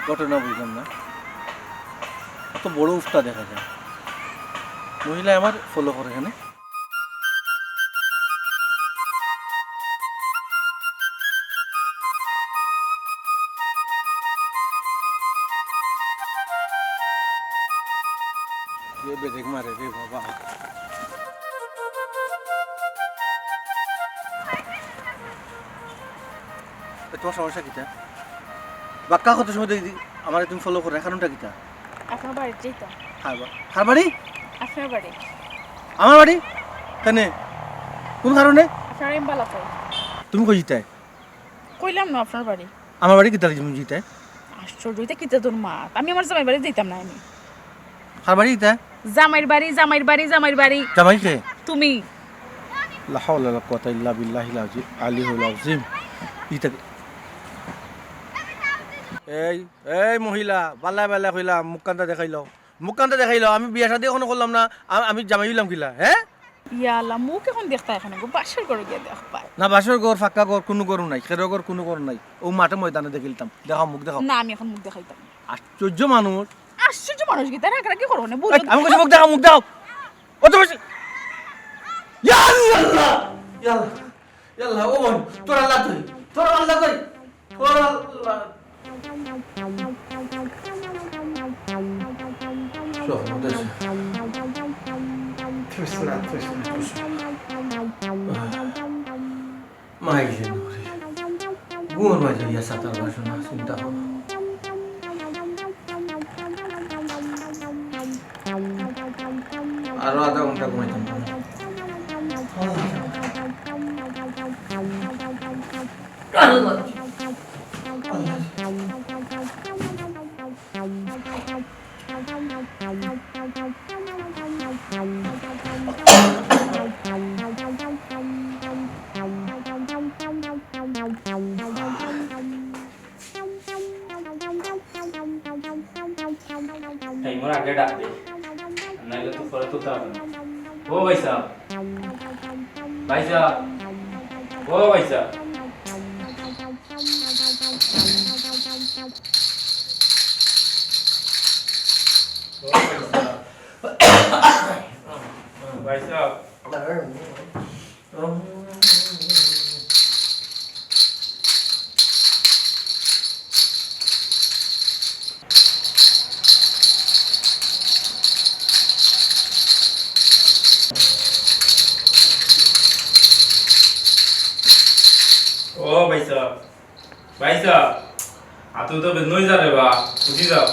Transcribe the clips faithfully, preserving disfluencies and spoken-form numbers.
ঘটনা বুঝলাম না, অত বড় উফটা দেখা যায়। মহিলা আমার ফলো করে এখানে। এ বেরেক মারে রে বাবা। এ, তোমার সমস্যা কিতা? বাক্কা কত সময় দেখি আমারে তুমি ফলো করো, কারণটা কিতা? আপনার বাড়িত যাইতাম। কার বা-, কার বাড়ি? আপনার বাড়ি। আমার বাড়ি? কেনে? কোন কারণে? আপনার আমি বালা পাই। তুমি কই যাইতায়? কইলাম না আপনার বাড়ি। আমার বাড়ি কিতা তুমি যাইতায়? আশ্চর্য, ইতা কিতা তোর মাত? আমি আমার জামাইর বাড়ি যাইতাম না আমি। কার বাড়ি ইতা? জামাইর বাড়ি, জামাইর বাড়ি, জামাইর বাড়ি। জামাই কে? তুমি। লা হাওলা ওয়ালা কুওয়াতা ইল্লা বিল্লাহিল আযী-, আলিয়্যিল আযীম। ইতা কি? এই, এই মহিলা, বালা বালা কইলাম, মুখখানটা দেখাইলাও। মুখখানটা দেখাইলাও, আমি বিয়া শাদী এখনো করলাম না, আ-, আমি জামাই অইলাম কিলা, হে? ইয়া আল্লাহ, মুখ এখন দেখতা এখানে গো, বাসর ঘরো গিয়া দেখবায়। না, বাসর ঘর, ফাক্কা ঘর, কুনু ঘরও নাই, খেরো ঘর, কুনু ঘর নাই। ও মাঠে ময়দানে দেখিলিতাম, দেখাও মুখ দেখাও। না, আমি এখন মুখ দেখাইতাম না। আশ্চর্য মানুষ। আশ্চর্য মানুষ কিতা, রাগারাগি করো না, এই, বুঝো। আমি কইছি মুখ দেখাও, মুখ দেখাও। অত বেশি। ইয়া আল্লাহ! ইয়া আল্লাহ! ইয়া আল্লাহ! ও বোন, তোর আল্লাহ কই? তোর আল্লাহ কই? তোর আল্লাহ। সব মধ্যে আছে। তৃষ্ণা, তৃষ্ণা, তৃষ্ণা। মাই যে নরে। ঘুমর মাঝে ইয়া সাতার বাসনা চিন্তা করো। আরো আধা ঘন্টা ঘুমাইতাম। এই, মোর আগে ডাক দে, নাইলে তো পরে তুলতে পারবো না। ও ভাই সাহেব, ভাই সাহেব, ও ভাই সাহেব। ও ভাই সাহেব। ভাই সাহেব। ও ভাই সাহেব, ভাই সাহেব, আতু তো বেদনা অই যার রে বা, উঠি যাও।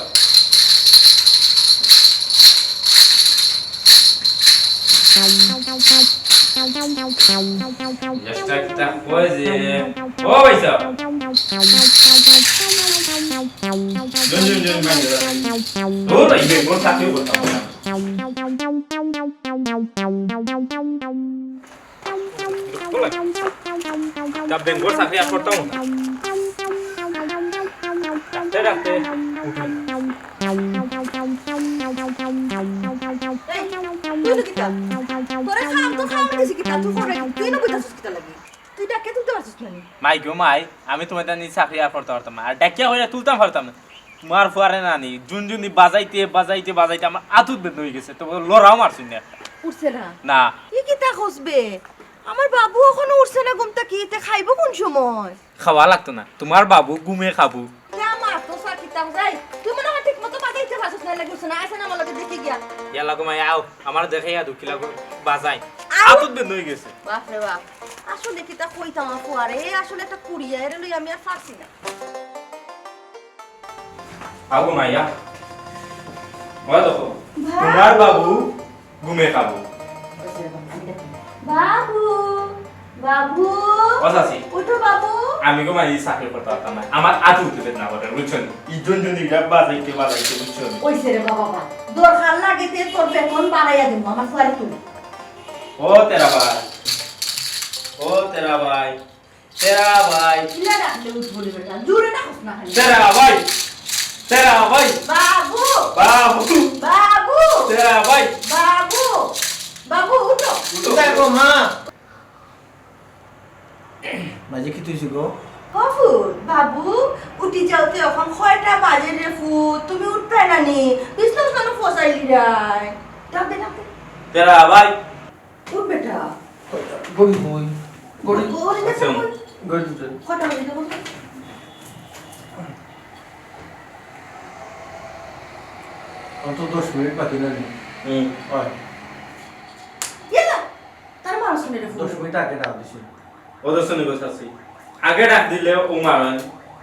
চেষ্টা কিতা কয় যে, ও ভাই সাহেব। জুন, জুন, জুন, ভাই সাহেব। ধুর, এই বেগুন চাকরি করতাম না। তা বেঙ্গর চাকরি আর করতাম না। ডাকতে ডাকতে এই, তুই না কিতা? তোরে খাম তো খাম দিছি কিতা? তুই করে, তুই না বইতাছিস কিতা লাগি? তুই ডাকে তুলতে পারছিস না নি? মাই গো মাই, আমি তোমার জানি চাকরি আর করতে পারতাম না। আর ডাকিয়া কইরা তুলতাম পারতাম না। তোমার ফুয়ারে নানি, জুনজুনি বাজাইতে, বাজাইতে, বাজাইতে আমার আতুত বেদনা অই গেছে। তো লড়াও মারছুন না একটা। উঠছে না? না। ই কিতা কস বে? আমার বাবু অখনো উঠছে না ঘুম থাকি, তে খাইবো কোন সময়? খাওয়া লাগতো না, তোমার বাবু ঘুমে খাবো। তে আমার তো সাকিতাম যাই। তুই মনে হয় ঠিক মতো বাজাইতে পারছিস না, লাগি উঠছে না। আইসা না আমার লগে দেখি গিয়া। ইয়ালা গো মাই আও, আমার দেখাইয়া দু কিলা গো বাজাই। আও। আতুত বেদনা অই গেছে। বাপ রে বাপ। আসলে কিতা কইতাম ফুয়ারে, আসলে একটা কুড়িয়া এরে লই আমি আর পারছি না। আগো মাইয়া, ওই দেখো, বাহ। তোমার বাবু ঘুমে খাবো। বাবু, বাবু। ও চাচি। উঠো বাবু। আমি গো মাই চাকরি করতে পারতাম না, আমার আতু উঠতে না করে, বুঝছো নি? ই জুনজুনি ইটা বাজাইতে বাজাইতে, বুঝছো নি? ওই সে রে বাবা, বাবা। দরকার লাগে তে তোর বেতন বাড়াইয়া দেবো, আমার ফুয়ারে তুই। ও তেরা ভাই, ও তেরা ভাই, তেরা ভাই। কিলা ডাকলে উঠবো রে বেটা? জোরে ডাকস না খালি। তেরা ভাই। তেরা ভাই। বাবু। বাবু। বাবু। তেরা ভাই। বাবু। বাবু, উঠো। উঠো। উঠো গো মা। মাঝে কি তুই গো? ও ফুত, বাবু, উঠি যাও তো, এখন কয়টা বাজে রে ফুত, তুমি উঠতায় না নি? বিছনা বিছনা ফসাইলিরায়। ডাক দে, ডাক দে। তেরা ভাই। উঠ বেটা। ঘড়ি কই? ঘড়ি। ঘড়ি দেখো। আচ্ছা। ঘড়ি দিতে। কয়টা বাজে দেখো তো? আর তো দশ মিনিট বাকি না নি? হুম। হয়। ইয়ালা, তার মানুষ শুনে রে ফুত। দশ মিনিট আগে ডাক দিছি। ও তো শুনি বসে আছি। আগে ডাক দিলে ও মারেন,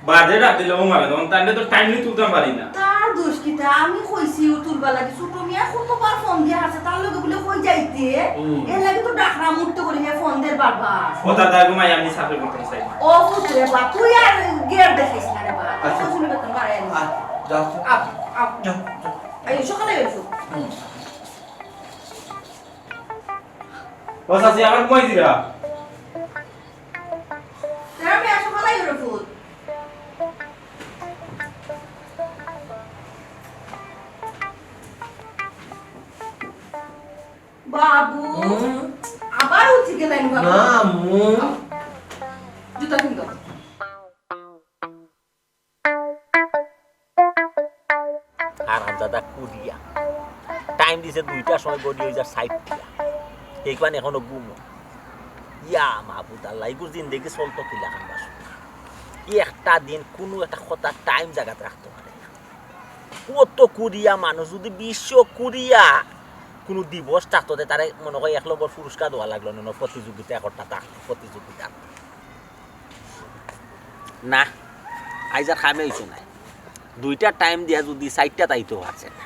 বাদে ডাক দিলে ও মারেন। তখন তাইলে তো টাইমলি তুলতাম পারি না। তার দোষ কিতা? আমি কইছি ও তুলবার লাগি। ছোট মিয়া কতবার ফোন দিয়া আছে, তার লগে বলে কই যাইতে? হুম। এর লাগি তো ডাকরা মুক্ত করি হে ফোন দের বারবার। ও দাদা, ঘুমাই আমি সাথে করতাম চাই। ও ফুত রে বা, তুই আর গেট দেখাইস না রে বা। আচ্ছা। কইছি না বেতন বাড়াই আনিস। আ, যাও। Up, up. যাও, যাও। এই সকালে এসো। হুম। ও চাচি, আমার ঘুমাই দিরা। তেরা মিয়া সকালে এসো ফুত। বাবু। হুম? আবার উঠি গেলেন বাবু? না, আম্মু। জুতা কিনতো। হারামজাদা কুরিয়া। টাইম দিছে দুইটার সময়, ঘড়ি অই যার চাইরটা। এইখান এখনো ঘুমো। ইয়া মাবুদ আল্লাহ, ইগুর জিন্দেগি চলতো কিলাখান বাসু। একটা দিন কুনু একটা কথা টাইম জাগাত রাখতো পারে না। অত কুরিয়া মানুষ, যদি বিশ্ব কুরিয়া কুনু দিবস থাকতো, তে তারে মনে হয় এক নম্বর পুরস্কার দেওয়া লাগলো না, প্রতিযোগিতা একটা থাকতো, প্রতিযোগিতা। না, আইজ আর কামে অইছে না। দুইটা টাইম দিয়া যদি চাইরটা তাইতো পারছে না,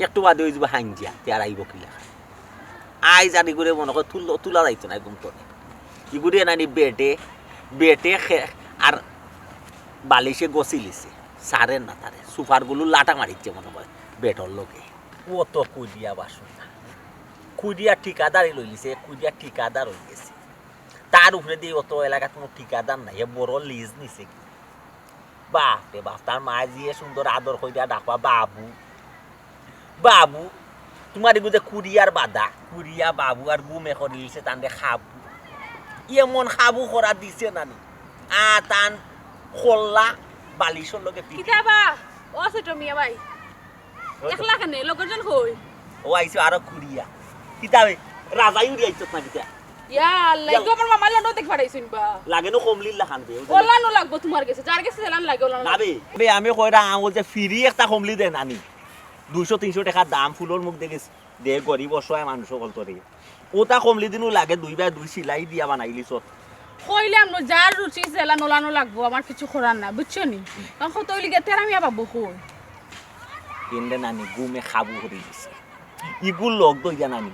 একটু বাদে অই যাইবো হাইঞ্জিয়া, তে আর আইবো কিলা? আইজ আর ইগুরে মনে হয় তুল-, তুলা যাইতো না ঘুম তনে। ইগুরে নানি বেডে, বেডে খে-, আর বালিশে গছিলিছে, সারের না তারে, সুপারগুলো লাটা মারিচ্ছে মনে হয় বেডর লগে। অত কুরিয়া বাসু না, কুরিয়া ঠিকাদারি লইলিছে, কুরিয়া ঠিকাদার অই গেছে। তার উপরে দিয়া অত এলাকাত কুনু ঠিকাদার নাই, হে বড় লিজ নিছে কি? বাপ রে বাপ, তার মায় যে সুন্দর আদর কইরা ডাকবা বাবু, বাবু। তুমার ইগু যে কুরিয়ার বাদা, কুরিয়া বাবু আর ঘুমে করিলিছে তানরে খাবু। এমন খাবু করা দিছে নানি, আ তান খোল্লা বালিশর লগে পিঠে। কিতা বা? ও ছোট মিয়া ভাই, একলা কেনে? লগর জন কই? ও আইছে আরো কুরিয়া। কিতা বে? রাজাই উড়ি আইছত না কিতা? ইয়া আল্লাহ, ইয়া। ইগু আমার মামার লন্ডন থাকি পাঠাইছইন বা। লাগে না কমলির লাখান বে, ওই যে ওলানো লাগবো তুমার গেছে, যার গেছে যেলান লাগে ওলানো না লাগবো। বে, বে, আমি কইরাম, ও যে ফিরি একটা কমলি দেয় নানি, দুইশো তিনশো টেকার দাম, ফুলর মুখ দেখে দে, গরিব অসহায় মানুষ অকলতরে। ওটা কমলি দিনও লাগে, দুই বাই দুই সিলাই দিয়া বানাইলিছত। কইলাম নু, যার রুচি যেলান ওলানো লাগবো, আমার কিছু করার না, বুঝছো নি? তখন কত অইলি গিয়া তেরা মিয়া বাবু কই? ইন্দে নানি ঘুমে খাবু করি দিছে। ইগুর লগ দইয়া নানি,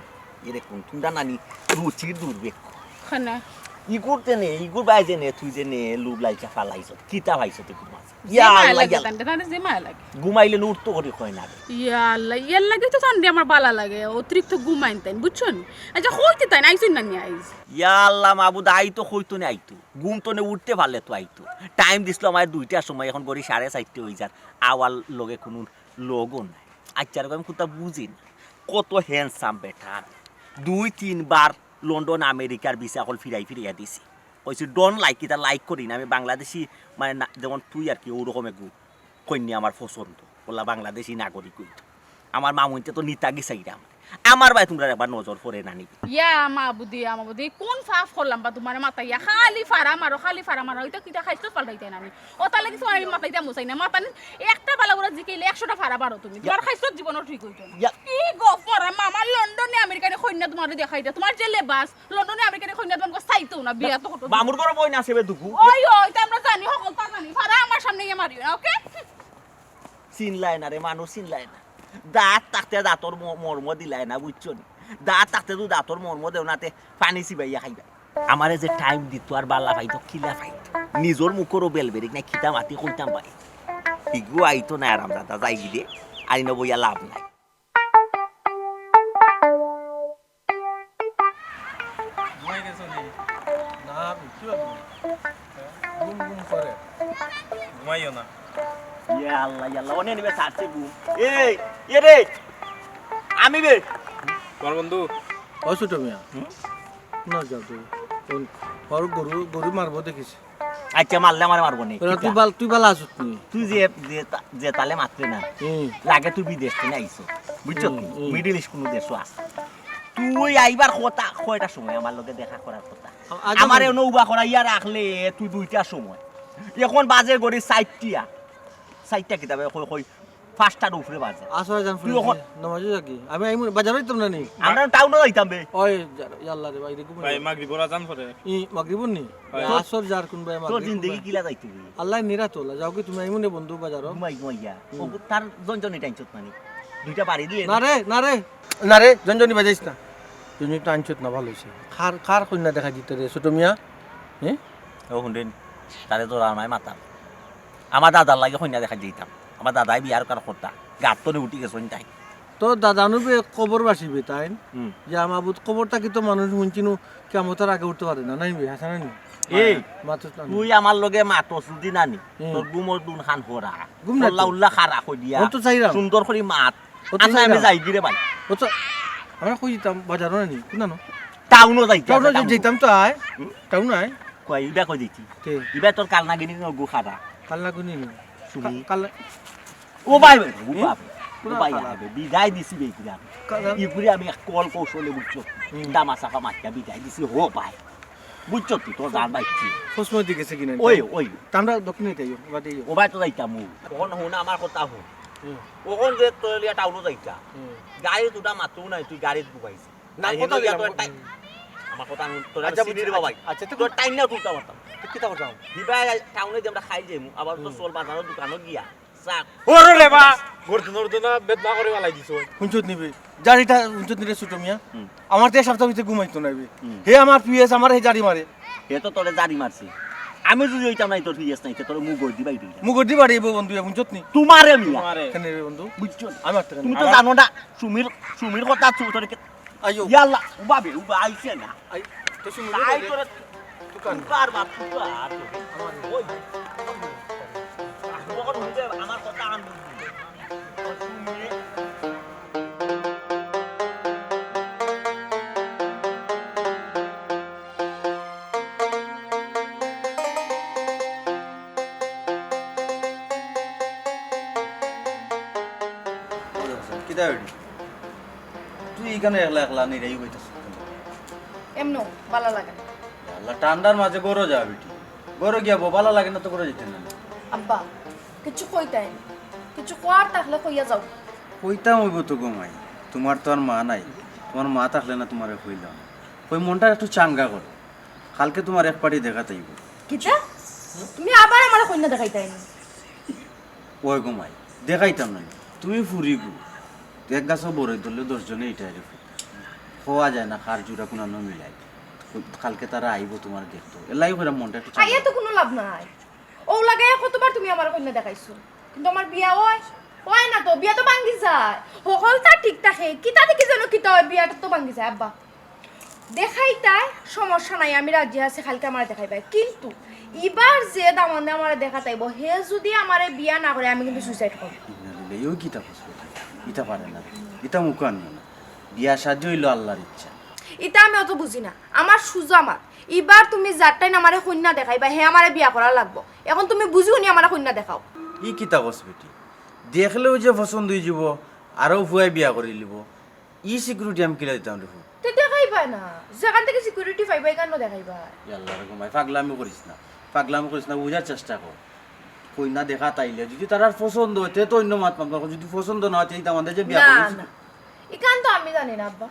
এরে কুনটা নানি রুচির দুর্ভিক্ষ। খানা। ইগুর তে নে, ইগুর বাই যে নে, তুই যে নে, লুব লাইচা ফালাইছত, কিতা পাইছত ইগুর মাঝে? যে ইয়া মায়া আল্লাহ, লাগে ইয়া তানরে, তানরে যে মায়া লাগে। ঘুমাইলে নু উঠতো করি কয় না রে। ইয়া আল্লাহ, ইয়ার লাগি তো তানরে আমার বালা লাগে, অতিরিক্ত ঘুমাইন তাইন, বুঝছো নি? আচ্ছা, কইতে তাইন, আইছইন না নি আইজ? ইয়া আল্লাহ মাবুদ, আইতো কইতো নে আইতো। ঘুম তনে উঠতে পারলে তো আইতো। টাইম দিছিল আমার দুইটার সময়, এখন ঘড়ি সাড়ে চাইরটা অই যার। আওয়ার লগে কুনু লগও নাই। আচ্ছা, এরকম আমি কুনতা বুঝি না। কত handsome বেটা আমি। দুই তিনবার লন্ডন আমেরিকার ভিসা অকল ফিরাই ফিরাইয়া দিছি। কইছি, "Don't like, ইতা like করি না, আমি বাংলাদেশি, মানে, না, যেমন তুই আর কি, ওরকম একটু কইন্যা আমার পছন্দ, ওলা বাংলাদেশি নাগরিক অইতো।" আমার মামুইন্তে তো নিতা গিসাইরাম। আমার বায় তুমরার একবার নজর পড়ে না নি। ইয়া মাবুদি, ইয়া মাবুদি, কোন পাপ করলাম বা তুমারে মাতাইয়া? খালি ফাড়া মারো, খালি ফাড়া মারো। ইতা কিতা খাইছত পাল্টাইতায় না নি? ও তাইলে কিছু আমি মাতাইতাম চাই না। মাতানি একটা বালা বুড়া জিকাইলে একশোটা ফাড়া মারো তুমি। তুমার খাইছত জীবনও ঠিক অইতো না। ইয়া। কি গফর, মামা লন্ডনে আমেরিকানি কইন্যা তুমারে দেখাই দে। তুমার যে লেবাস, লন্ডনে আমেরিকানি কইন্যা তুমার চাইতো না, বিয়া তো করতো। মামুর ঘরো বইন আছে বে দুগু। ওই, ওই, তো আমরা জানি, হকলতা জানি। ফাড়া আমার সামনে ইয়া মারিও না, ওকে? চিনলায় না রে, মানুষ চিনলায় না। দাঁত থাকতে দাঁতর ম-, মর্ম দিলায় না, বুঝছো নি? দাঁত থাকতে তো দাঁতর মর্ম দেও না, তে পানি চিবাইয়া খাইবা। আমারে যে টাইম দিত আর বালা পাইতো, কিলা পাইতো। নিজর মুখরও বেল বেরিক নাই, কিতা মাতি কইতাম ভাই। ইগু আইতো না আরাম দাদা, যাই গিরে, আইন বইয়া লাভ নাই। ঘুমাই গেছো নি? না, আমি কি বলবো? ঘুম ঘুম করে। ঘুমাইও না। ইয়া আল্লাহ, ইয়া আল্লাহ, অনে নিবে সারছে ঘুম। এই, এ রে, আমি বে। তোমার বন্ধু? ও ছোট মিয়া। হুম? না, যাও তো। কোন, ওর গরু, গরু মারবো দেখিস। আচ্ছা, মারলে আমারে মারবো নি। ওরা তুই বাল-, তুই বালা আছত নি? তুই যে, যে তা-, যে তালে মাতরে না, হুম। লাগে তুই বিদেশ থাকি আইছো, বুঝছো হুম, নি? হুম। মিডল ইস্ট কুনু দেশো আছে। তুই আইবার কথা কয়টার সময় আমার লগে দেখা করার কথা? আ-, আজ আমারে আমি অনো উবা করাইয়া রাখলে তুই দুইটার সময়। এখন বাজে ঘড়ি চাইরটা। চাইরটা কিতা বে, কই, কই, পাঁচটার উপরে বাজে। আসর আজান তুই পড়ে অখন গেছে, নামাজে যাকি। আমি আইমু, বাজারো যাইতাম না নি? আমরা টাউনো যাইতাম বে। ওই, যা-, ইয়াল্লা রে ভাই, রে ঘুমাই ভাই, যাও। মাগরিবর আজান পড়ে। ই, মাগরিবর নি? ভাই। আসর যার কোন ভাই তোর মাগরিব জিন্দেগি কোন ভাই? কিলা যাইতো বে? আল্লাহ নিরা তোলা, যাও কি তুমি আইমু নে বন্ধু বাজারো? ঘুমাই, ঘুমাইয়া। হুম। ও, তার জঞ্জনি টেনশন মানে। দুইটা বাড়ি দিলে না। না রে, না রে। না রে, জঞ্জনি বাজাইস না। জঞ্জনি তো আনছত না, ভালো হইছে। কার, কার কইন্যা দেখা দিতে রে, ছোট মিয়া? হ্যাঁ? ও হুনরেন, তারে জোড়া নাই মাতাম। আমার দাদার লাগি কইন্যা দেখা দিতাম। আমার দাদায় বিয়ার কার কথা। গাত তনে উঠি গেছইন তাই। তো দাদানু বে কবরবাসী বে তাইন? হুম। যে আমার বুত কবর থাকি তো মানুষ হুনছিনু কিয়ামতর আগে উঠতে পারে না, নাই বে, হাছা নাই নি? এই, মাতুস না নি। তুই আমার লগে মাতস যদি না নি, হুম। তোর ঘুমর দুন খান হরা। ঘুম না কল্লা তো। উল্লা খারা কই দিয়া। ও তো চাইরাম। সুন্দর করি মাত। ও তো আচ্ছা, আমি চাইরাম। যাই গিরে ভাই। ও তো, আমরা কই দিতাম, বাজারো না নি? কোন আনো? টাউনো যাইতে টাউনো আছে, যে টাউনো। যাইতাম তো আয়। হুম? টাউন আয়। কই, ইবা কই দিছি? কে? ইবা তোর কাল নাগিনি নগু খারা। কাল নাগিনি নি? সুমি। কা-, কাল না- ও ভাই, ভাই, ও হুম? বাপ, ও কোন ভাই, কালা? আরে, বিদায় দিছি বে, ইগুরে আমি। কালা? ইগুরে আমি এক কল কৌশলে বুঝছো। হুম। দামা চাপা মারিয়া বিদায় দিছি, হো ভাই। বুঝছো তুই, তোর জান ভাই কি? ফসমতি গেছে কিনা? ওই, ওই। তা আমরা দক্ষিণে যাই, বাদে যাই। ও ভাই তো যাইতাম, ও। অখন হুন আমার কথা হুন। হুম। অখন যে তোর লিয়া টাউনো যাইতা। হুম। গাড়ি দুটা মাত্র নাই, তুই গাড়িত ঘুমাইছিস। না, আর কথা হিনো গিয়া দিলাম, তোর কথা টাই-, দিলাম। আমার কথা আমি তোর আচ্ছা, চিনি বুঝছি, রে বাবা। আচ্ছা, আচ্ছা, তো তোর টাইম না তুলতে পারতাম। তো কিতা করতাম? দিবা টাউনে যে আমরা খাই যাইমু, আবার তো হুম। চল বাজারো দোকানো গিয়া। চা। ওরে রে বা, গর্দন গর্দন বেদনা করে বালাই দিছো। হুনছত নিবি? জারিটা হুনছত নিরে ছোট মিয়া। হুম। আমার তো এক সপ্তাহ ভিতরে ঘুমাইতো নাইবে। হুম। হে আমার পিএস, আমার হে জারি মারে। হে তো তোরে জারি মারছে। আমি যদি হইতাম নাই তোর পিএস নাই, তে তোরে মুগর দিবাই দিতাম। মুগর দিবা রে বন্ধু, হুনছত নি? তোমারে মিয়া। তোমারে। কেন রে বন্ধু? বুঝছো? আমি আর তুমি তো জানো না, সুমির, সুমির কথা চুপ তোরে কে-, আইও। ইয়াল্লা, উবা বে, উবা আইছে না। আই, তো সুমির তাই কথা তোরে দোকান। তুকার বাপ, তুকার। আমার ওই। আমার কথা আন। কিতা হইল? তুই ইখানো একলা একলা নিরাই বইতাছস কেনে? এমনেউ বালা লাগে না। আল্লাহ, ঠান্ডার মাঝে ঘরো যা বেটি। ঘরো গিয়া বউ, বালা লাগে না তো ঘরো যাইতে না। আব্বা, কিছু কইতায় নি? কিছু কওয়ার থাকলে কইয়া যাও। কইতাম অইবো তো গো মাই, তুমার তো আর মা নাই, তুমার মা থাকলে না তুমারে কইলাম। কই মনটা একটু চাঙ্গা করো, কালকে তুমার এক পার্টি দেখাত আইবো। কিতা? তুমি আবার আমারে কইন্যা দেখাইতায় নি? ওই গো মাই, দেখাইতাম না নি। তুমি ফুরি গো। এক গাছো বড়ই ধরলে দশ জনে ইটায় রে ফুরি। কওয়া যায় না, কার জুড়া কুনানো মিলাই। কালকে তারা আইবো তুমারে দেখতো। এর লাগি কইরাম মনটা একটু চাঙ্গা। আইয়া তো কুনু লাভ নাই। অউ লাগাইয়া কতবার তুমি আমারে কইন্যা দেখাইছো। কিন্তু আমার বিয়া অয়? অয় না তো, বিয়া তো ভাঙ্গি যায়। হকলতা ঠিক থাকে, কিতা দেখি যেন কিতা অয়, বিয়াটা তো ভাঙ্গি যায়, আব্বা। দেখাইতায়, সমস্যা নাই, আমি রাজি আছি, কালকে আমারে দেখাইবায়। কিন্তু ইবার যে দামান্দে আমারে দেখাত আইবো, হে যুদি আমারে বিয়া না করে, আমি কিন্তু সুইসাইড করমু। ইন্না লিল্লাহি, ও কিতা কস বেটা? ইতা পারে না, ইতা মুখো আনিও না। বিয়া শাদি অইলো আল্লার ইচ্ছা। ইতা আমি অত বুঝি না, আমার সুজা মাত। ইবার তুমি যার টাইন আমারে কইন্যা দেখাইবায়, হে আমারে বিয়া করা লাগবো। এখন তুমি বুঝিও নি আমারে কইন্যা দেখাও। ই কিতা কস বেটি? দেখলেউ যে পছন্দ অইযিবো, আরো ফুয়ায় বিয়া করিলিবো। ই সিকিউরিটি আমি কিলা দিতাম রে ফুত? তে দেখাইবায় না, যেখান থাকি সিকিউরিটি পাইবায়, ইখানো দেখাইবায়। ইয়াল্লা রে গো মাই, পাগলামি করিস না, পাগলামি করিস না, বুঝার চেষ্টা কর। কইন্যা দেখাত আইলে যুদি তারার পছন্দ অয়, তে তো অইন্য মাত মাতবা, যুদি পছন্দ না অয়, তে ইতা আমাদের যে বিয়া না, করিস। না, ইখান তো আমি জানি না, আব্বা।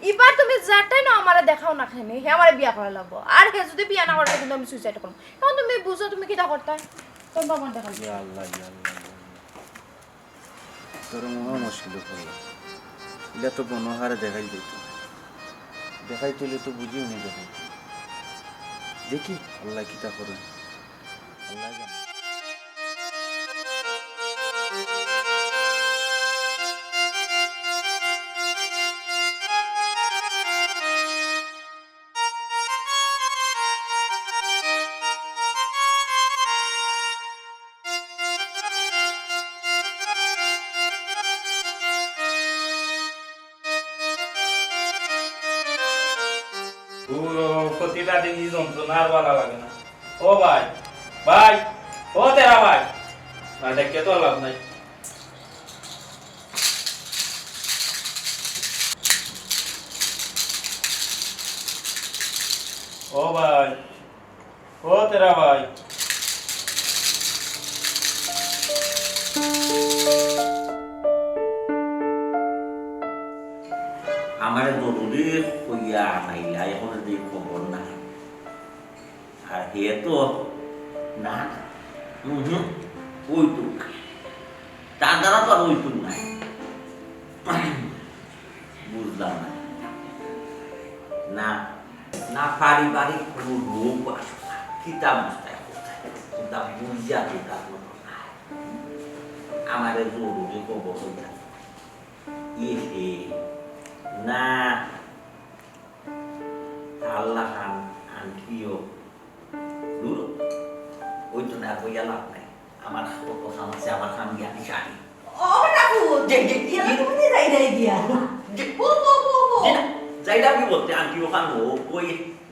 ইবার তুমি যার টাইন আমারে দেখাও না কেনে, হে আমারে বিয়া করা লাগবো। আর হে যুদি বিয়া না করে, তে কিন্তু আমি সুইসাইড করমু। এখন তুমি বুঝো, তুমি কিতা করতায়? কোন বাবার দেখাও? ইয়াল্লা, ইয়াল্লা, ইয়াল্লা। তোর মহা মুশকিল করলো। ইলা তো বনহারে দেখাই দিত। দেখাই তুলে তো বুঝিও নি দেখাই। দেখি আল্লায় কিতা করইন। আল্লায় জানে। ও, প্রতিটা দিন এই যন্ত্রণা আর ভালা লাগে না। ও ভাই, ভাই, ও তেরা ভাই, না ডাকিয়া তো লাভ নাই। ও ভাই, ও তেরা ভাই। আমারে জরুরি কইয়া আনাইলা, এখন যে খবর না। আর হে তো না, হুম হুম, ওই তো না। তার দ্বারা তো আর ওই তো নাই। বুঝলাম না। না, না পারিবারিক কোনো রোগ আছে না। কিতা বুঝতে কোথায়? কোনটা বুঝিয়া কোনটা কোনো নাই। আমারে জরুরি খবর হইয়া। এ হে, না। আল্লাহ খান আন্টিও দূর। ওই তো না, কইয়া লাভ নাই। আমার কত কাম আছে, আমার কাম গিয়া আমি সারি। ও, না, ও, যে, যে, ইয়া, যে, তুমি যাই নাই গিয়া। যে, ও, ও, ও, ও। যে না, যাইলাম কি বলতে, আন্টি ওখান ও, ওই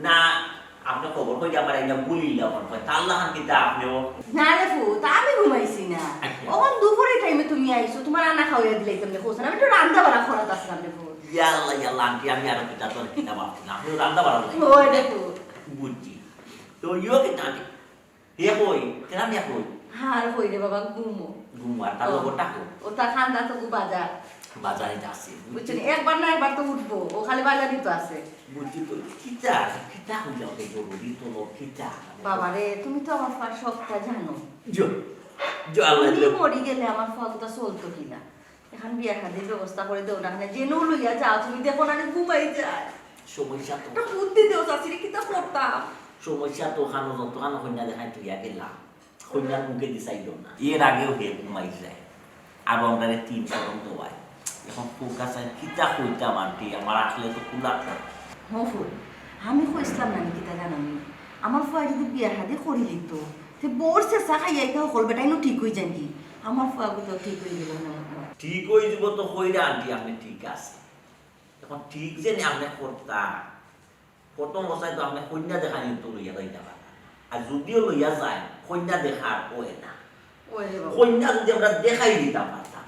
না, আপনি খবর কই আমার এই না গুলিল্লা মনে হয়। তার লাখান কিন্তু আপনিও। না রে ফু, তা আমি ঘুমাইছি না। আচ্ছা। ওখান দুপুরে টাইমে তুমি আইছো, তোমার আনা খাওয়াইয়া দিলাই তুমি খোঁজ না। আমি তো রান্না বাড়া করাত আসলাম রে ফু। ইয়াল্লা, ইয়াল্লা, আন্টি, আমি আরো কিতা তোর কিতা ভাবছি না। আপনি রান্না বাড়া করলেন। ওই দেখো। বুঝছি। তো ইয়ো কিতা আন্টি? হে কই? কেন আমি কই? আর কই রে বাবা, ঘুমো। ঘুমো, আর তার ও। লগরটা কই? ও তা খান্দা তো গু বাজার। বাজারে যাচ্ছে। বুঝছো নি? একবার না একবার তো উঠবো। ও খালি বাজারই তো আছে। বুঝছি তো। কিতা? কিতা হইল? ওকে জরুরি তো লোক কিতা? বাবা রে, তুমি তো আমার ফার সবটা জানো। জো। জো, আল্লাহ তুমি জো। মরি গেলে আমার ফাগুতা চলতো কিনা? এখন বিয়া শাদির ব্যবস্থা করে দেও না, না, যেন লইয়া যাও, তুমি দেখো না, আমি ঘুমাই যাই। সমস্যা তো। একটা বুদ্ধি দেও, চাচিরে, কিতা করতাম? সমস্যা তো, খানো যত খানো কন্যা দেখাই তুইয়া গেলাম। কন্যার মুখে দিছাইল না। এর আগেও হে ঘুমাই যায়। আর আমরা তিন শরম দেওয়াই। এখন ফোকাস আর কিতা কইতাম আন্টি, আমার আসলে তো কুলার না। হফুল, আমি কইছিলাম না নি কিতা জানো নি? আমার ফুয়া যদি বিয়া শাদি করি লিত, তে বউর চেঁচা খাইয়া ইতা হকল বেটাইনও ঠিক হই যান কি? আমার ফুয়া তো ঠিক হই গেল না। ঠিক হই যাব তো কইরা আন্টি, আপনি ঠিক আছে। এখন ঠিক যে নি আপনি করতা, প্রথম অবস্থায় তো আপনি কন্যা দেখানি তো লইয়া যাইতা পারতা। আর যদিও লইয়া যায়, কন্যা দেখার ওই না। ওই রে বাবা। কন্যা যদি আমরা দেখাই দিতাম পারতাম,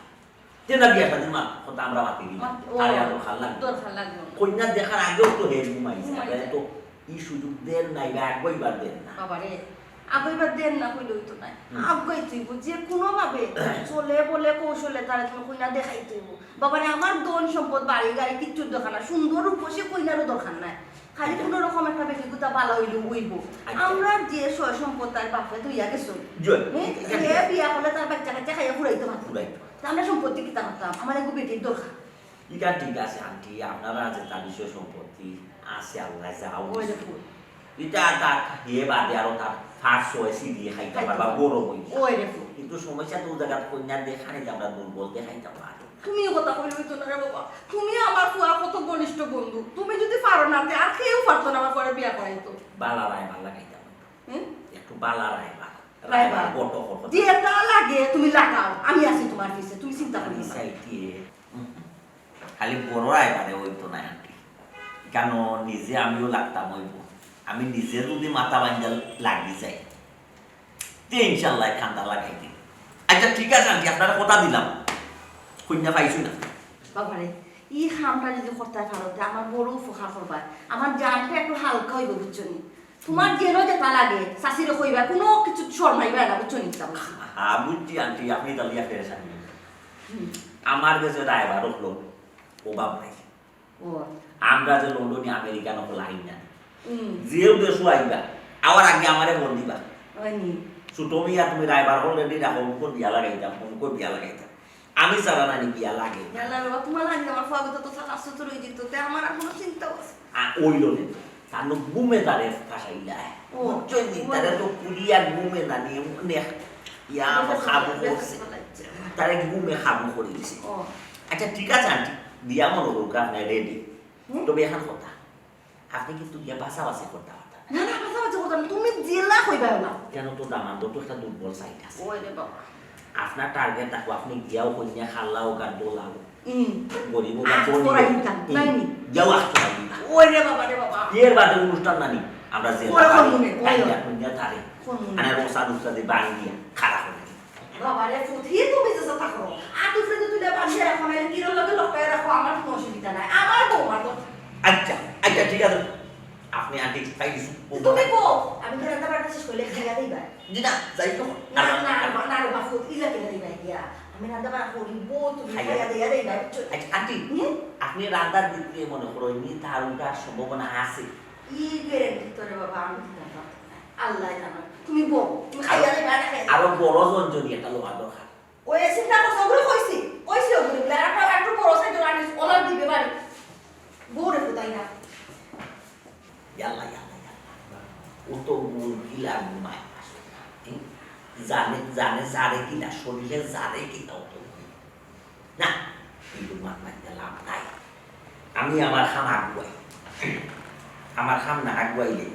তে না বিয়া শাদির মা-, কথা আমরা মাতি দিলাম। মাত-, ও, তারে আর দরকার লাগবে। দরকার লাগবে না। কন্যা দেখার আগেও তো হে ঘুমাইছে। ঘুমাইছে। তাহলে তো ই সুযোগ দেন নাই বা আগুয়াইবার দেন না। বাবা রে, আগুয়াইবার দেন না কইলে হইতো না। হুম। আগুয়াইতে হইব, যে কোনো ভাবে, চলে বলে কৌশলে তারে তুমি কন্যা দেখাইতে হইব। বাবা রে, আমার ধন সম্পদ, বাড়ি গাড়ি কিচ্ছুর দরকার না, সুন্দর রূপসী কইনারও দরকার নাই। খালি আচ্ছা। কোনো রকম একটা বেটি গুতা ভালা হইলে হইব। আচ্ছা। আমরা যে সয় সম্পদ তার বাপে ধইয়া গেছে। জয়। হ্যাঁ? এটা ঠিক এ আছে। বিয়া করলে তার বাচ্চা কাচ্চা খাইয়া ফুরাইতে পারতো। ফুরাইতে পারতো। তা আমরা সম্পত্তি কিতা করতাম? আমার এগু বেটির দরকার। এটা ঠিক আছে আন্টি, আপনারা যেটা বিষয় সম্পত্তি আছে, আল্লাহ যাও ওই দেখো। এটা তার হে বাদে আরো তার ফার্স হয়েছে দিয়ে খাইতে ওই পারবা, দেখো। গরম হইছে। ওই দেখো। কিন্তু সমস্যা তো জায়গা কন্যা দেখানি যে আমরা দুর্বল দেখাইতে পারি। তুমি এই কথা কইলে হইতো না রে বাবা, তুমি আমার ফুয়া কত ঘনিষ্ঠ বন্ধু, তুমি যদি পারো না, তে আর কেউ পারতো না আমার ফুয়ারে বিয়া করাইতো। বালা রায় বালা খাইতাম। হুম? একটু বালা রায় বালা। রায়বার। রায়বার বটো করো। যেটা লাগে তুমি লাগাও, আমি আছি তোমার পিছে, তুমি চিন্তা করিও না। চাইতে, হুম, খালি বড় রায়বারে হইতো না আন্টি। কেন নিজে আমিও লাগতাম হইব। আমি নিজে যদি মাথা বান্ধা লাগি যাই, তে ইনশাল্লাহ কান্দা লাগাই দিই। আচ্ছা ঠিক আছে আন্টি, আপনারে কথা দিলাম, কইন্যা পাইছই না। বাবারে, ই কামটা যদি করতে পারো, তে আমার বড় উপকার করবা। আমার জানটা একটু হালকা হইব, বুঝছো নি? তোমার যেন যেটা লাগে, চাচিরে কইবা, কোনো কিছু শরমাইবা না, বুঝছো নি? হ্যাঁ, বুঝছি আন্টি, আপনি তাহলে ইয়া পেরেশান নেই। হুম। আমার কাছে রায়বার হলো অভাব নাই। ও। আমরা যে লন্ডনি আমেরিকান হকল আই না। হুম। যেও দেশও আইবা, আবার আগে আমারে ফোন দিবা। হয়নি? ছোট মিয়া, তুমি রায়বার হল রেডি রাখো, অমুকর বিয়া লাগাইতাম, অমুকর বিয়া লাগাইতাম। আমি ছাড়া নানি বিয়া লাগে না। ইয়াল্লা বাবা, তোমার লাগে আমার ফুয়াগুতো তো সারা সুতর হয়ে যেত, তে আমার আর কোনো চিন্তা আছে। আ, ওই লোকে তো। তার লোক ঘুমে তারে ফাঁসাইলা। ও, বুঝছো নি? ওই। তারে তো কুড়িয়া ঘুমে নানি, অনেক ইয়া, বেশ খাবো বেশ করছে। ভালো লাগছে। তারে ঘুমে খাবো করে দিছে। ও। আচ্ছা, ঠিক আছে আন্টি, বিয়া মনে করুক, আপনার রেডি। হুম? তবে এখন কথা, আপনি কিন্তু গিয়া বাছাবাছি করতে পারতেন। না, না, বাছাবাছি করতাম না। তুমি জেলা কইবা না। কেন তো দামান্দ তো একটা দুর্বল সাইড আছে। ওই রে বাবা। আপনার টার্গেট দেখো, আপনি গিয়াও কইনা খাল্লাও গার দোলাও। হুম। গরিব আজ ধনী করাই হোক। দিতাম, হুম। তাই নি? যাও আজ করাই দিতাম। ওই রে বাবা রে বাবা। এর বাদে অনুষ্ঠান নানি। আমরা যে পরে করমু নে, পরে। আইয়া দুনিয়া তারে। করমু নে। আনার ওস্তাদ উস্তাদি বাড়ি দিয়া খারাপ হয়ে গেছে। বাবা রে, ফুত, হি তুমি যে কথা কও। আত উপরে তো তুলে বান্ধিয়া রাখো, নাইলে তীরর লগে লটকাইয়া রাখো, আমার কোনো অসুবিধা নাই। আমার বউ, আমার তো আচ্ছা, আচ্ছা, ঠিক আছে। আপনি আন্টি খাই দিছু। তুমি বউ, আমি তো রান্না বান্না শেষ করলে খাইয়া দিবা। জি না, যাই হোক। না, না, না, না রে বাবা, ফুত, ইলা কিলা দিবা গিয়া? আমি রান্না বান্না করি, বউ, তুমি খাইয়া খাইয়া দিয়া দিবা, বুঝছো? আচ্ছা, আন্টি, হুম? আপনি রান্নার ভিতরে মনে করো, এমনি তার উঠার সম্ভাবনা আছে? ই গ্যারান্টি তোরে বাবা, আমি দিতাম পারতাম না। আল্লাহ জানো। তুমি বউ, তুমি খাইয়া দিবা না খাইয়া আরো দিবা। বড় জঞ্জনি একটা লোয়ার দরকার। ওই চিন্তা করছো, ওগুলো কইছি, কইছি ওগুলো, বলে, আর একটা, একটু বড় সাইজ আনিস, ওলা দিবে বাড়ি। বউ রে কোথায় না? ইয়াল্লা, ইয়াল্লা, ইয়াল্লা। ও তো মুরগি লাগবো মায় আসলে। হুম? জানে, জানে জারে কিনা, শরীরে জারে কিনা ও তো মুরগি। না, কিন্তু মাত মাতিতে লাভ নাই। আমি আমার খাম আগুয়াই। আমার খাম না আগুয়াইলে,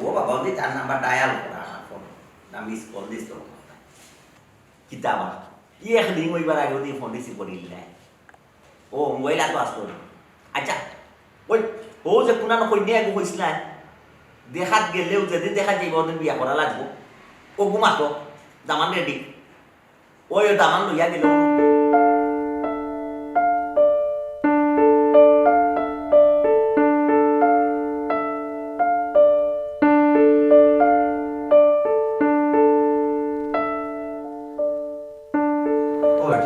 ও বাবা, ওদি তার নাম্বার ডায়াল করা, ফোন, না মিস কল দিস তো। কিতা বা? ই এক দিন ওইবার আগে ওদি ফোন রিসিভ করিল না। ও, মোবাইল আতো আসতো না। আচ্ছা, ওই, ও যে কুনানো কইনে আগে কইছিলা, দেখাত গেলেও যেদিন দেখা যাইব, ওদিন বিয়া করা লাগবো। ও ঘুমাতো, দামান রেডি। ওই, ও দামান লইয়া গেল। ওই,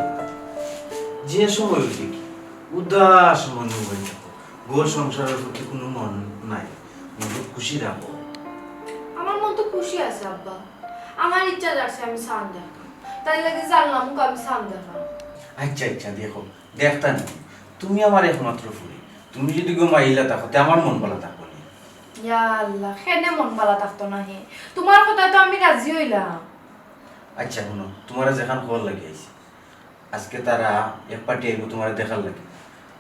যে সময় উঠি কি, উদাস মনে হয়ে থাকো, ঘর সংসারের প্রতি কোনো মন নাই, মন খুশি রাখো। আমার মন তো খুশি আছে আব্বা, আমার ইচ্ছা যাচ্ছে আমি চান দেখতাম, তাই লাগে জানলাম ওকে আমি চান দেখলাম। আচ্ছা, আচ্ছা, দেখো, দেখতা নি, তুমি আমার একমাত্র ফুরি, তুমি যদি ঘুমাইলা থাকো, তে আমার মন ভালা থাকবো নি। ইয়া আল্লাহ, কেনে মন ভালা থাকতো না হে? তোমার কথায় তো আমি রাজি হইলাম। আচ্ছা, হুনো, তোমারে যেখান খবর লাগি আইছি, আজকে তারা এক পার্টি আইবো তোমারে দেখার লাগি,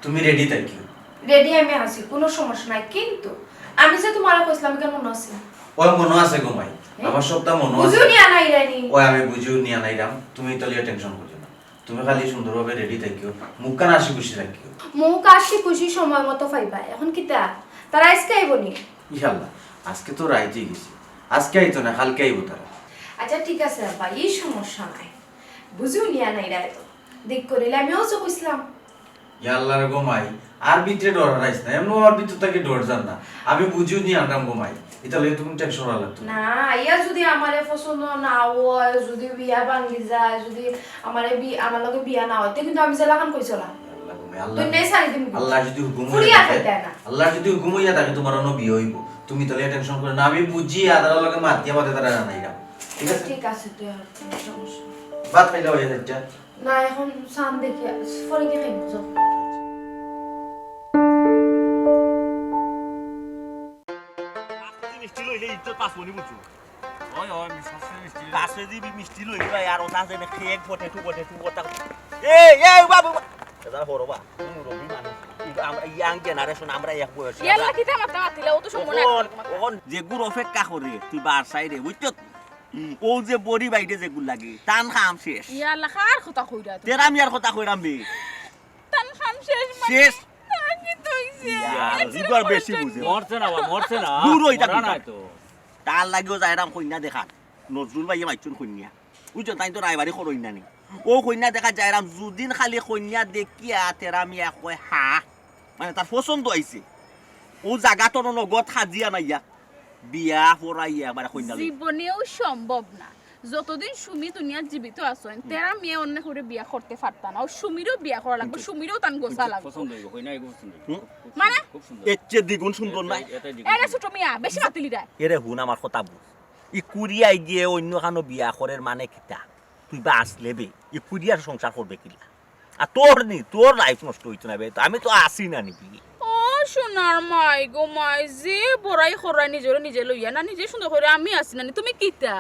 তুমি রেডি থাকিও। রেডি আমি আছি, কোনো সমস্যা নাই, কিন্তু আমি যে তোমারে কইছিলাম, কেন মনে আছে? ওই মনে আছে গো মাই, হ্যাঁ? আমার সবটা মনে আছে। বুঝিও নিয়া নাই রানি। ওই আমি বুঝিও নিয়া নাই রাম, তুমি তাহলে টেনশন করছো না। তুমি খালি সুন্দরভাবে রেডি থাকিও, মুখখান হাসি খুশি রাখিও। মুখ হাসি খুশি সময় মতো পাইবা। এখন কিতা? তারা আজকে আইবো নি? ইনশাল্লাহ, আজকে তো রাইত হয়ে গেছে, আজকে আইতো না, কালকে আইবো তারা। আচ্ছা, ঠিক আছে আব্বা, এই সমস্যা নাই। বুঝিও নিয়া নাই রায় তো। দেখ করিলে আমিও তো কইছিলাম। ইয়া আল্লাহ রে গো মাই, আর ভিতরে ডর হারাইস না, এমন আর ভিতর থেকে ডর যান না। আমি বুঝিও নিয়া আনরাম গো মাই, এটা লইয়া তুমি টেনশন করা লাগতো না। না, ইয়া যদি আমারে পছন্দ না হয়, যদি বিয়া ভাঙি যায়, যদি আমারে বি-, আমার লগে বিয়া না হয়, তে কিন্তু আমি যেলাখান কইছিলাম। আল্লাহ গো মাই, আল্লাহ। দুনিয়ায় ছাড়ি দিমু। আল্লাহ যদি হুকুম ফুরিয়া হইয়া থাকে, খাইতে না। আল্লাহ যদি হুকুম হইয়া থাকে তোমার অন্য বিয়ে হইব, তুমি তাহলে টেনশন করো না। আমি বুঝি, আদার লগে মাতিয়া মাতে তারা জানাইলাম, ঠিক আছে? ঠিক আছে, তুই আর কোনো সমস্যা নেই। ভাত খাইলে হয়ে যাচ্ছে। না, এখন চান দেখি, পরে কি খাইব, যাও। পাঁচ কেজি মিষ্টি লইলে ইজ্জত পাঁচ মণি বুঝছো? ওই, ওই, মিষ্টি, মিষ্টি। পাঁচ কেজি বি-, মিষ্টি লইবা, আর ওটা আছে না, কেক, পটেটো, পটেটো, ওটা। এই, এই, বাবু, বা-, এটা হরো বা, তুমি মুরব্বি মানুষ। এই আমরা young generation, আমরা এক বয়সী, ইয়াল্লা, আমরা কিতা মাথা মাতিলে, ও তো সময় না। অখন, অখন যেগুর অপেক্ষা করে, তুই বার সাইডে, বুঝছো? ও যে বড়ি বাইরে যেগুর লাগে, তান কাম শেষ। ইয়াল্লা, কার কথা কইরা তুমি? তেরা মিয়ার কথা কইরাম বে। তান কাম শেষ মানে? শেষ। তার কি তো হইছে? ইয়ার, এর চেয়ে এগুর বেশি বুঝে। মরছে না বা, মরছে না। দূর হই থাকি। মরা নাই তো। তার লাগিও যাইরাম কইন্যা দেখাত। নজরুল ভাইয়ে মাইচুন কইন্যা। বুঝছো, তাই তো রায়বাড়ি করইন না নি। ও কইন্যা দেখাত যাইরাম, যুদিন খালি কইন্যা দেখিয়া তেরা মিয়া কয়, "হা।" মানে তার পছন্দ আইছে। ও জাগা তো নগদ হাজিয়া নাইয়া। বিয়া পড়াইয়া একবারে কইন্যা লই। জীবনেও সম্ভব না। যতদিন সুমি দুনিয়াত জীবিত আছইন, হুম। তেরা মিয়া অন্য করে বিয়া করতে পারতা না। ও সুমিরও বিয়া করা লাগবো, হুম। সুমিরও তান গোছা লাগবো। পছন্দ হইব, কইন্যা এগো পছন্দ হইব। হুম? খুব, খুব মানে? সুন্দর, খুব সুন্দর। এর চেয়ে দ্বিগুণ সুন্দর না? এটা, এটা দ্বিগুণ এরে সুন্দর। ছোট মিয়া, বেশি মাতিলি রে। এরে হুন আমার কথা বুঝ। ই কুড়িয়ে গিয়ে অন্য খানো বিয়া করের মানে কিতা? তুই বাঁচলে বে। ই কুড়িয়ার সংসার করবে কিলা? আর তোর নি, তোর life নষ্ট হইতো না বে। তো আমি তো আসি না নিবি। ও সোনার মাই গো মাই, যে বড়াই করায় নিজরে নিজে লইয়া না, নিজে সুন্দর করে আমি আসি না নি। তুমি কিতা?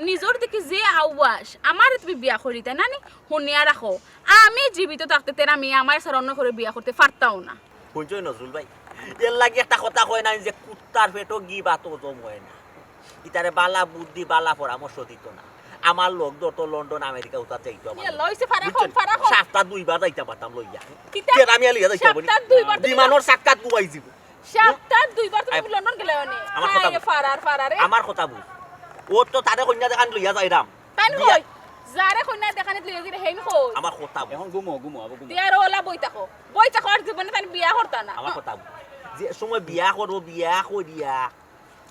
নিজর দিকে যে আওয়াজ, আমারে তুমি বিয়া করিতা না নি? শুনিয়া রাখো, আমি জীবিত থাকতে তেরা মিয়া আমার সারা অন্য করে বিয়া করতে পারতাও না। শুনছো নজরুল ভাই? এর লাগি একটা কথা কয় না যে কুত্তার পেটও ঘি ভাত হজম হয় না। ইতারে বালা বুদ্ধি, বালা পরামর্শ দিত না। আমার লোক ধরতো লন্ডন, আমেরিকা উতার যাইতো আমার ইয়া, লোক। লইছে ফারা বুঝছেন? কম, ফারা কম। সপ্তাহ দুইবার যাইতাম পারতাম লইয়া। কিতা? তেরা মিয়া লইয়া যাইতাম পারি। সপ্তাহ দুইবার তো বিমানর চাক্কাত গুয়াই যিবো। সপ্তাহ দুইবার তুমি আই- লন্ডন গেলে অনে। আমার কথা বুঝ। ফারার, ফারারে। আমার কথা বুঝ। ও তো তারে কইন্যা দেখান লইয়া যাইরাম। তাইন বিয়া- কই? যারে কইন্যা দেখানিত লইয়া গেলে হেইন কই? আমার কথা বুঝ। এখন ঘুমো, ঘুমো, আবার ঘুমো। তে আর ওলা বই থাকো। বই থাকো, আর জীবনে তাইন বিয়া করতা না। আমার কথা বুঝ। যে সময় বিয়া করবো, বিয়া করিয়া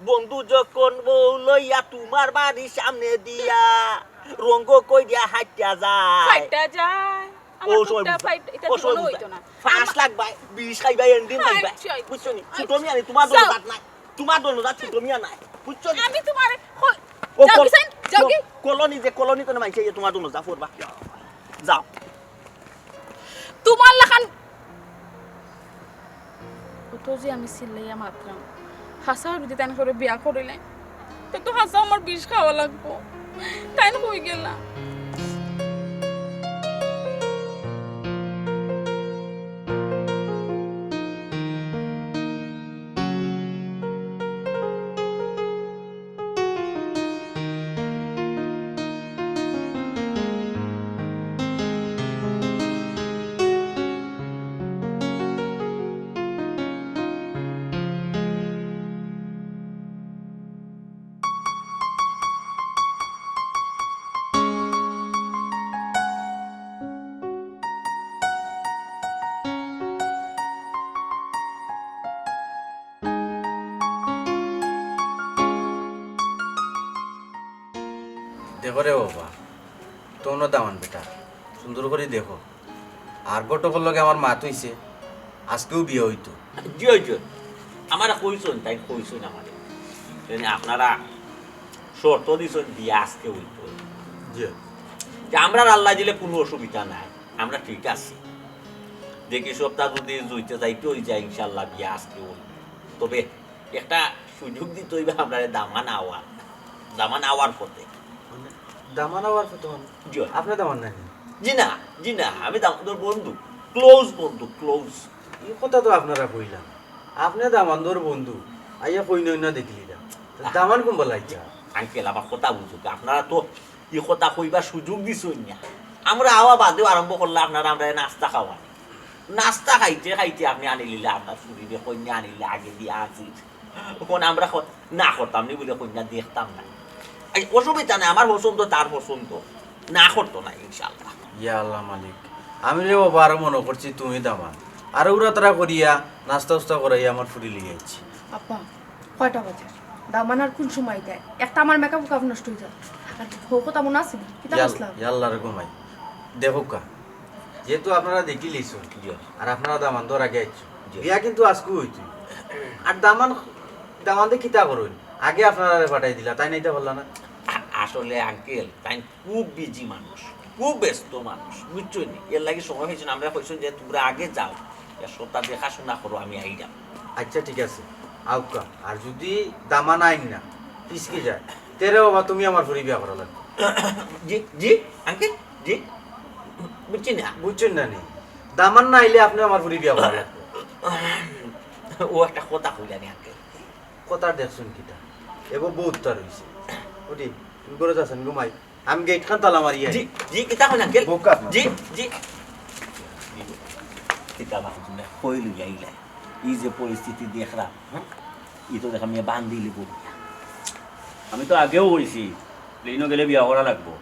বন্ধু যখন বউ লইয়া তোমার বাড়ির সামনে দিয়া রঙ্গ কই দিয়া হাইটা যায়। হাইটা যায়। আমার ও সময় বুকটা বুঝবা। ফাইট, এটা ও সময় জীবনে বুঝবা। হইতো না। ফাঁস আমার লাগবায়, বিষ খাইবায়, এন্ডিন হাই, খাইবায়। চাই। বুঝছো নি? ছোট মিয়া নি, তোমার দল যাও। জাত নাই। তোমার দল জাত ছোট মিয়া নাই। বুঝছো নি? আমি তোমার কল-, ও যাও কল-, কিসান, যাও কি? কলোনি যে কলোনি তো না মাইছে, তোমার দল যা ফোরবা। যাও। তোমার লাখান অত যে আমি চিল্লাইয়া মাতরাম, হাছাউ যদি তাইন করে বিয়া করিলে, তে তো হাছাউ আমার বিষ খাওয়া লাগবো। তাইন কই গেলা? দেখো রে বাবা, তোমরা দামান বেটা, সুন্দর করি দেখো। আর ঘটকর লগে আমার মাত অইছে, আজকেউ বিয়া অইতো। জি অয়, জি অয়। আমারে কইছইন, তাইন কইছইন আমারে। তাইন আপনারা শর্ত দিছইন, বিয়া আজকে অইতো। জি অয়। যে আমরার আল্লায় দিলে কুনু অসুবিধা নাই, আমরা ঠিক আছি। দেখি সপ্তাহ যদি জুইতে যাইতে অই যায়, ইনশাআল্লাহ বিয়া আজকে অইবো। তবে একটা সুযোগ দিতে অইবো আমরারে দামান আওয়ার, দামান আওয়ার পথে। দামান আওয়ার পথে মানে? জি অয়। আপনে দামান নানি? জি না, জি না, আমি দামান্দর বন্ধু, close বন্ধু, close। ই কথা তো আপনারা কইলা না। আপনে দামান্দর বন্ধু, আইয়া কইন্যা অইন্যা দেখলিরা। দামান কুনবালা ইতা? আঙ্কেল, আমার কথা বুঝউক্কা, আপনারা তো ই কথা কইবার সুযোগ দিছইন না। আমরা আওয়া বাদেউ আরম্ভ করলা আপনারা আমরারে নাস্তা খাওয়ানি। নাস্তা খাইতে খাইতে আপনে আনিলিলা আপনার ফুরিরে, কইন্যা আনিলিলা আগেদি আজির। অখন আমরা ক-, না করতাম নি বুলে কইন্যা দেখতাম না। এই অসুবিধা নাই, আমার পছন্দ তার পছন্দ, না করতো না ইনশাআল্লাহ। ইয়া আল্লাহ মালিক, আমি রে বাবা আরো মনো করছি তুমি দামান, আর উড়াতাড়া করিয়া নাস্তা উস্তা করাইয়া আমার ফুরি লইয়া আইছি। আব্বা, কয়টা বাজে? দামান আর কুন সময় দেয়? একটা আমার মেকআপ উকআপ নষ্ট অই যায়। আর হো কথা মনো আছে নি? কিতা ইয়া আল-, কইছলাম? ইয়া আল্লাহ রে গো মাই, দেখউক্কা, যেহেতু আপনারা দেখিলিছো, জি। আর আপনারা দামান্দর আগে আইছো, জি। বিয়া কিন্তু আজকু অইতই। আর দামান, দামান্দে কিতা করইন? আগে আপনারারে পাঠাই দিলা, তাইন আইতা পারলা না? আ-, আসলে আঙ্কেল, তাইন খুব বিজি মানুষ, খুব ব্যস্ত মানুষ, বুঝছইন নি? এরলাগি সময় পাইছইন না, আমরারে কইছইন যে, "তুমরা আগে যাও, এক সপ্তাহ দেখাশুনা করো, আমি আইরাম।" আচ্ছা, ঠিক আছে, আউক্কা। আর যদি দামান আইন না, পিছকি যায়, তে রে বাবা, তুমি আমার ফুরি বিয়া করা লাগবো। জি, জি, আঙ্কেল, জি, বুঝছি না। বুঝছইন না নি? দামান না আইলে আপনে আমার ফুরি বিয়া করা লাগবো। ও একটা কথা কইলা নি, আঙ্কেল। কথা দেখছইন কিতা? এবো বউত তার অইছে। উঠি, তুমি ঘরো যাছইন, ঘুমাই। আমি গেটখান তালা মারি আই। জি, জি, কিতা কইন আঙ্কেল? বউক্কা আপনার। জি, জি। কিতা বা, কই লইয়া আইলা? ই যে পরিস্থিতি দেখরাম, হুম? ই তো দেখা মিয়া বান্দিলিবো। আমি তো আগেউ কইছি, প্লেনো গেলে বিয়া করা লাগবো।